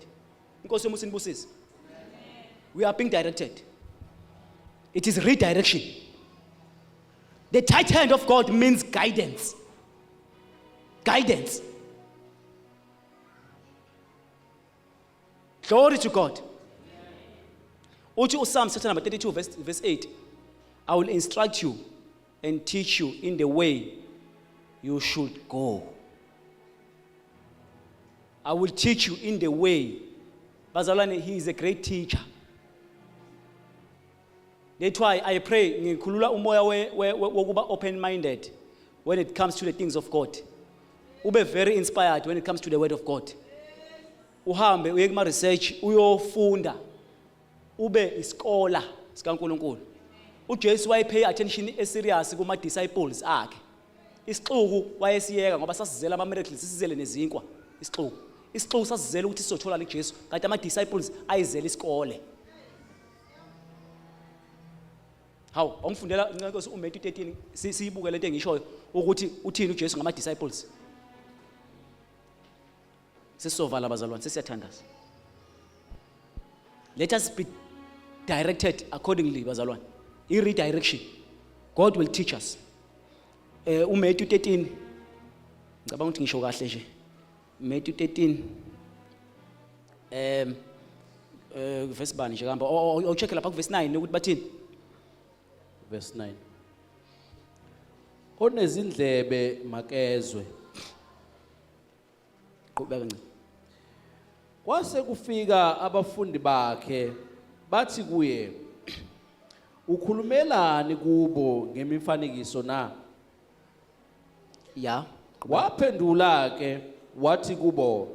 Inkosi yomusa inibusise. We are being directed. It is redirection. The tight hand of God means guidance. Guidance. Glory to God. Uthi uPsalm chapter number 32 verse 8. I will instruct you and teach you in the way you should go. I will teach you in the way. Bazalwane, he is a great teacher. That's why I pray ngikhulula umoya wokuba open minded when it comes to the things of God. Ube very inspired when it comes to the word of God. Uhambe uye kuma research uyofunda. Ube iskola sikaNkuluNkulu. uJesu wayepay attention eserious kuma disciples akhe. Isixuku wayesiyeka ngoba sasizela ama miracles sisizele nezinkwa isixuku. Isixuku sasizela ukuthi sizothola kuJesu kanti ama disciples ayizela isikole. Hawu, awungifundela inkosi uMatthew 13 siyibuke lento engishoyo ukuthi uthini uJesu ngama disciples. Sesizovala bazalwane, sesiyathandaza. Let us be directed accordingly bazalwane. I redirection. God will teach us. Eh uMatthew 13 ngicabanga ukuthi ngisho kahle nje. Matthew 13 eh verse bani nje kamba awucheck lapha ku verse 9 ukuthi bathini. Verse 9. Onezindlebe makezwe. Qhubeka ncane. Kwase kufika abafundi bakhe bathi kuye ukhulumelani kubo ngemifanekiso na? Ya. Waphendula ke wathi kubo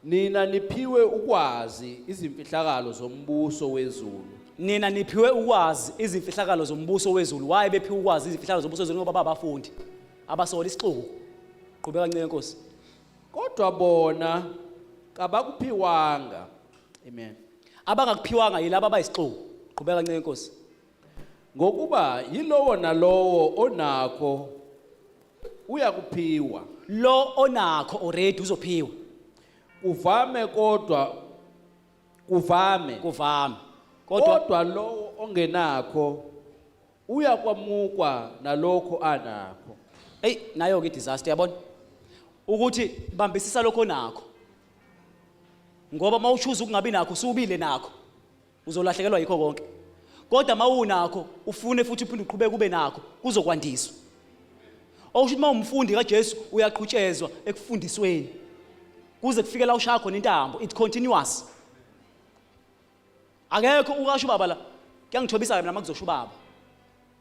nina niphiwe ukwazi izimfihlakalo zombuso wezulu. Nina niphiwe ukwazi izimfihlakalo zombuso wezulu. Why bephiwe ukwazi izimfihlakalo zombuso wezulu ngoba babafundi abasola isixuku. Qhubeka nceke Nkosi. Kodwa bona kabakuphiwanga. Amen. Abangakuphiwanga yilaba abayisixuku. Qhubeka nceke Nkosi. Ngokuba yilowo nalowo onakho uyakuphiwa. Lo onakho already uzophiwa. Kuvame kodwa kuvame. Kuvame. Kodwa Kodwa lowo ongenakho uyakwamukwa nalokho anakho. Ey nayo ke disaster yabona. Ukuthi bambisisa lokho onakho. Ngoba mawuchoose ukungabi nakho usubile nakho. Uzolahlekelwa yikho konke. Kodwa mawunakho ufune futhi uphinde uqhubeke ube nakho kuzokwandiswa. Okusho ukuthi mawumfundi kaJesu uyaqhutshezwa ekufundisweni. Kuze kufike la ushaya khona intambo, it continuous. Akekho ukasho ubaba la. Kuyangithobisa mina makuzosho ubaba.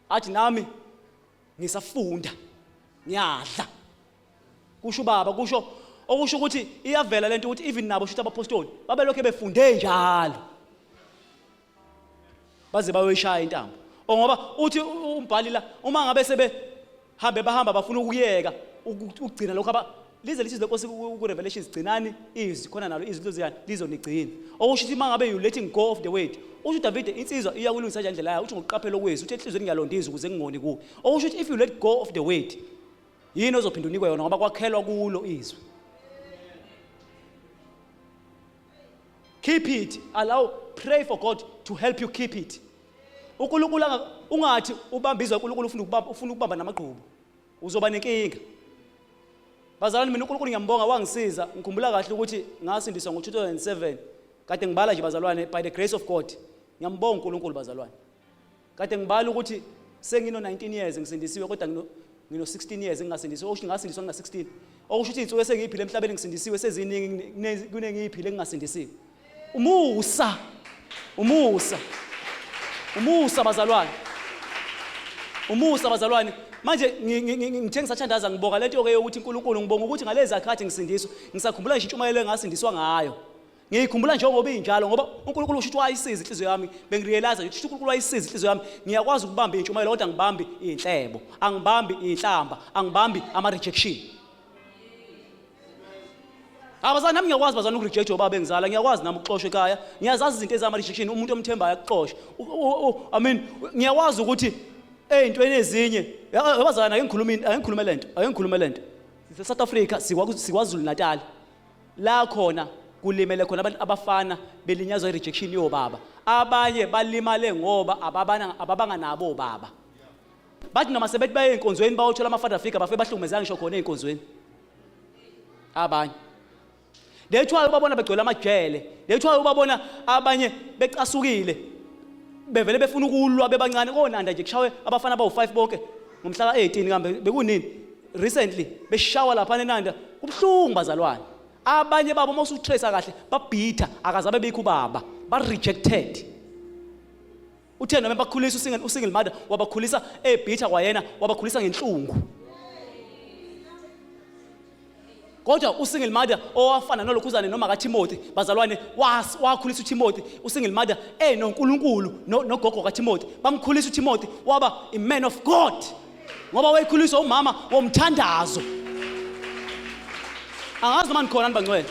Athi nami ngisafunda. Ngiyadla. Kusho ubaba kusho okusho ukuthi iyavela lento ukuthi even nabo shuthi abapostoli babelokhe befunde njalo. Baze bayoyishaya intambo. Ngoba uthi umbhali la uma ngabe sebe hambe bahamba bafuna ukuyeka ukugcina lokho aba lize lithi lenkosi ku Revelations gcinani izwi khona nalo izwi lizoziyani lizonigcina. Okusho ukuthi uma ngabe you letting go of the word usho uDavide insizwa iyakulungisa kanjani indlela yayo uthi ngokuqaphela okwezwi uthi enhliziyweni ngiyalonda izwi ukuze ngingoni kuwe. Okusho ukuthi if you let go of the word yini ozophinda unikwe yona ngoba kwakhelwa kulo izwi. Keep it. Allow, pray for God to help you keep it. uNkulunkulu ungathi ubamba izwi uNkulunkulu ufuna ukubamba ufuna ukubamba namagqubu. Uzoba nenkinga. Bazalwane mina uNkulunkulu ngiyambonga wangisiza. Ngikhumbula kahle ukuthi ngasindiswa ngo-2007. Kade ngibala nje bazalwane by the grace of God. Ngiyambonga uNkulunkulu bazalwane. Kade ngibala ukuthi sengino 19 years ngisindisiwe kodwa ngino ngino 16 years ngingasindisiwe okusho ngasindiswa ngina 16. Okusho ukuthi izinsuku esengiyiphile emhlabeni ngisindisiwe seziningi kunengiyiphile ngingasindisiwe. Umusa. Umusa. Umusa bazalwane. Umusa bazalwane. Manje ngithe ngisathandaza ngibonga lento ke yokuthi uNkulunkulu ngibonga ukuthi ngalezi akhathi ngisindiswa ngisakhumbula ngisho intshumayelo engasindiswa ngayo. Ngiyikhumbula njengoba injalo ngoba uNkulunkulu usho ukuthi wayisiza inhliziyo yami bengirealize ukuthi uNkulunkulu wayisiza inhliziyo yami ngiyakwazi ukubamba intshumayelo kodwa angibambi inhlebo angibambi inhlamba angibambi ama rejection. Abazali nami ngiyakwazi bazana ukureject obaba engizala ngiyakwazi nami ukuxoshwa ekhaya ngiyazazi izinto ezama rejection umuntu omthembayo akuxoshe I mean ngiyakwazi ukuthi ey'ntweni ezinye abazalwane ake ngikhulume ake ngikhulume lento ake ngikhulume lento sise South Africa sikwaZulu Natal la khona kulimele khona abantu abafana belinyazwa i-rejection yobaba abanye balimale ngoba ababana ababanga nabo obaba bathi noma sebethi baye ey'nkonzweni bayothola ama-father figure bafike bahlukumezeka ngisho khona ey'nkonzweni abanye That's why ubabona begcwele amajele. That's why ubabona abanye becasukile. Bevele befuna ukulwa bebancane konanda nje kushawe abafana abawu5 bonke ngomhla ka18 kambe bekunini recently beshawa lapha eNanda kubuhlungu bazalwane. Abanye babo uma usutrace kahle babhitha akazabe bikho ubaba ba rejected. Uthe noma bakhulisa usingle usingle mother wabakhulisa ebhitha kwayena wabakhulisa ngenhlungu. Kodwa usingle mother owafana nolokhuzane noma kaTimothy bazalwane wakhulisa uTimothy usingle mother enoNkulunkulu nogogo kaTimothy bamkhulisa uTimothy waba a man of God ngoba wayekhuliswa umama womthandazo. Angazi noma nikhona nibangcwele.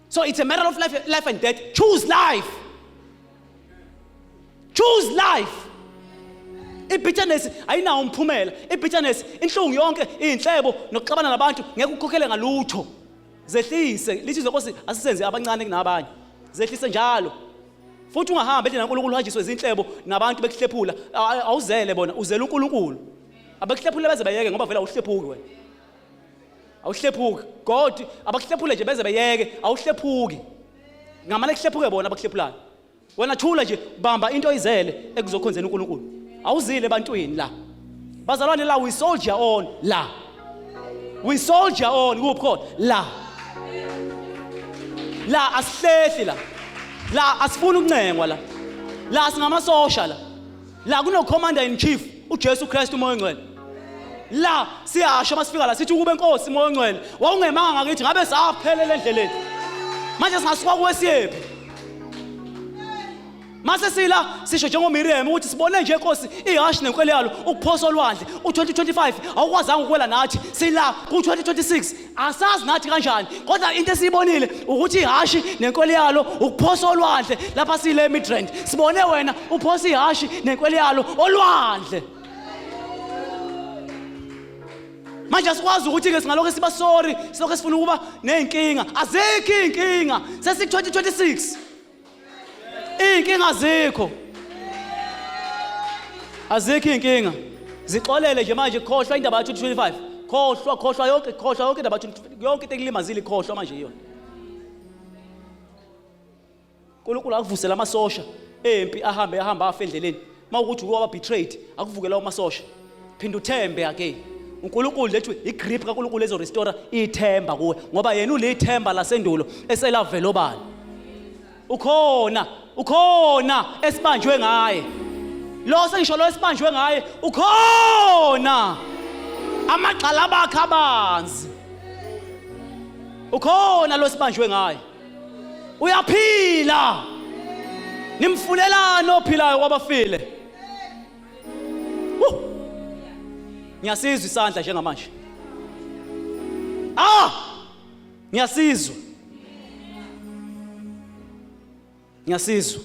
So it's a matter of life, life and death. Choose life. Choose life. I-bitterness ayinawo umphumela. I-bitterness inhlungu yonke, inhlebo nokuxabana nabantu ngeke ukukhokhele ngalutho. Zehlise, lithi izenkosi asisenze abancane kunabanye. Zehlise njalo. Futhi ungahambi endlini kaNkulunkulu uhanjiswe izinhlebo nabantu bekuhlephula. Awuzele bona, uzele uNkulunkulu. Abekuhlephule beze beyeke ngoba vele awuhlephuki wena. Awuhlephuki. God abakuhlephule nje beze beyeke, awuhlephuki. Ngamane kuhlephuke bona abakuhlephulayo. Wena thula nje bamba into oyizele ekuzokhonzeni uNkulunkulu. Awuzile ebantwini la. Bazalwane la we soldier on la. We soldier on kuphi khona la. La asihlehli la. La asifuni ukuncengwa la. La singamasosha la. La kuno commander in chief uJesu Kristu uMoya oNgcwele. La siyasho masifika la sithi ukube inkosi uMoya oNgcwele wawungemanga ngakithi ngabe saphelela endleleni. Manje singasuka kuwe siyephi? Mase sila sisho njengoMiriam ukuthi sibone nje Nkosi ihashi nenkwele yalo ukuphosa olwandle u2025 awukwazanga ukwela nathi sila ku2026 asazi nathi kanjani kodwa into esiyibonile ukuthi ihashi nenkwele yalo ukuphosa olwandle lapha sile eMidrand sibone wena uphosa ihashi nenkwele yalo olwandle. Manje asikwazi ukuthi-ke singalokhu siba sorry silokhu sifuna ukuba ney'nkinga. Azikho iy'nkinga, sesiku-2026 iy'nkinga azikho, azikho iy'nkinga. Zixolele nje manje, khohlwa indaba ka-2025, khohlwa, khohlwa yonke, khohlwa yonke indaba yonke into ekulimazile, khohlwa manje iyona. uNkulunkulu akuvusela amasosha empi ahambe ahambe afe endleleni. Mawukuthi uke waba betrayed, akuvukela amasosha. Phinda uthembe again. uNkulunkulu lethu igrip kaNkulunkulu ezo restore ithemba kuwe ngoba yena ulithemba lasendulo eselavela obala. Ukhona, ukhona esibanjwe ngaye. Lo sengisho lo esibanjwe ngaye ukhona. Amagxala bakhe abanzi. Ukhona lo sibanjwe ngaye. Uyaphila. Nimfunelani ophilayo kwabafile? Woo! Ngiyasizwa isandla njengamanje. Ah! Ngiyasizwa. Ngiyasizwa.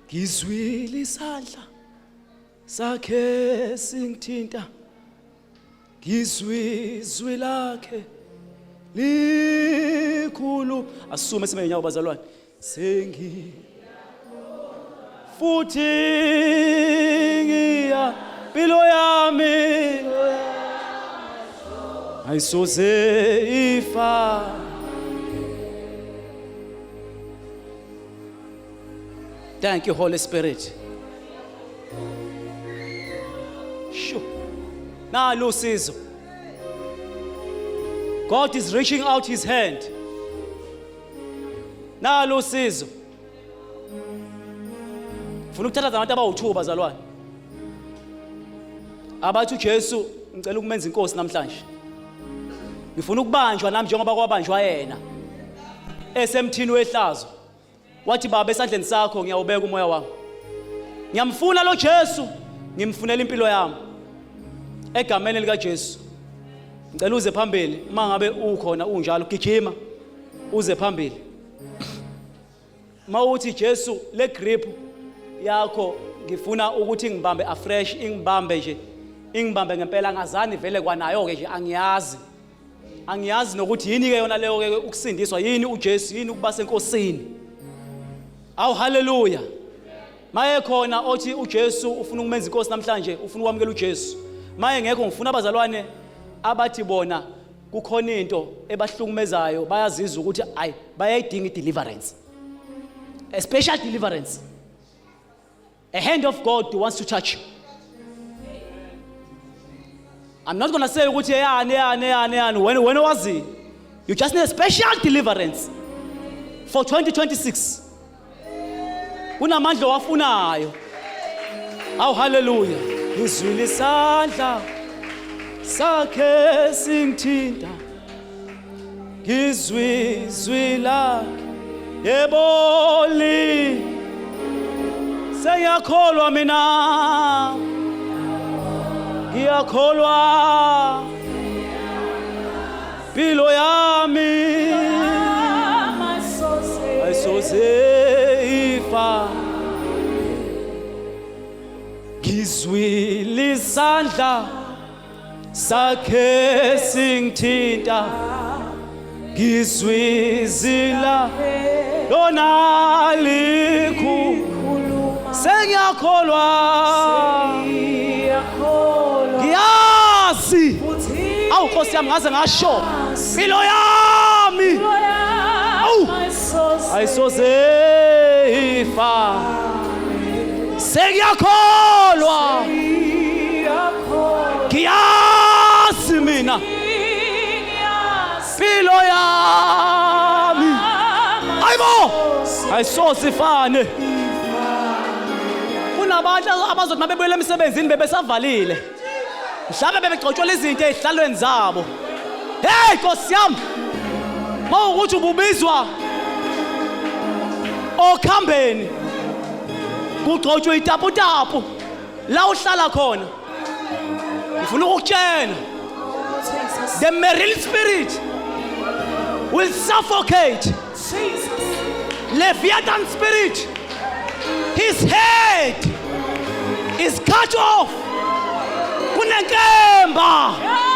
Ngizwile isandla sakhe singithinta. Ngizwe izwi lakhe likhulu. Asume sime ngenyawo bazalwane. Sengi futhi ngiya impilo yami ayisoze ifa. Thank you, Holy Spirit. Sure. Nalu usizo. God is reaching out his hand. Nalu usizo. Funa ukuthatha abantu abawu2 bazalwane. Abathi uJesu ngicela ukumenza inkosi namhlanje. Ngifuna ukubanjwa nami njengoba kwabanjwa yena. Esemthini wehlazo. Wathi baba esandleni sakho ngiyawubeka umoya wami. Ngiyamfuna lo Jesu, ngimfunela impilo yami. Egameni lika Jesu. Ngicela uze phambili uma ngabe ukhona unjalo gijima uze phambili. Mawuthi Jesu le grip yakho ngifuna ukuthi ngibambe afresh ingibambe nje ingibambe ngempela ngazani vele kwanayo ke nje angiyazi. Angiyazi nokuthi yini ke yona leyo ke ukusindiswa yini uJesu yini ukuba senkosini. Awu haleluya. Maye khona othi uJesu ufuna ukumenza inkosi namhlanje ufuna ukwamukela uJesu. Maye ngekho ngifuna abazalwane abathi bona kukhona into ebahlukumezayo bayazizwa ukuthi ayi bayayidinga i-deliverance. A special deliverance. A hand of God wants to touch you. I'm not going to say ukuthi eyani eyani eyani eyani wena wena wazi. You just need a special deliverance for 2026. Kunamandla owafunayo. Awu haleluya. Ngizwile isandla sakhe singithinta. Ngizwe izwi lakhe yebo li sengiyakholwa mina ngiyakholwa impilo yami ayisoze ifa ngizwile isandla sakhe singithinta ngizwizila lona likhu sengiyakholwa ngiyazi awu nkosi yami ngaze ngasho impilo yami awu ayisoze ifa sengiyakholwa ngiyazi mina impilo yami ayibo ayisoze ifane kunabantu abazothi mabebuyela emsebenzini bebesavalile mhlawumbe bebegcotshwela izinto ey'hlalweni zabo hey nkosi yami mawukuthi ububizwa Okhambeni kugcotshwe itaputapu la uhlala khona. Ngifuna ukukutshela, Jesus. the marine spirit will suffocate Jesus. Leviathan spirit. His head is cut off. Kunenkemba.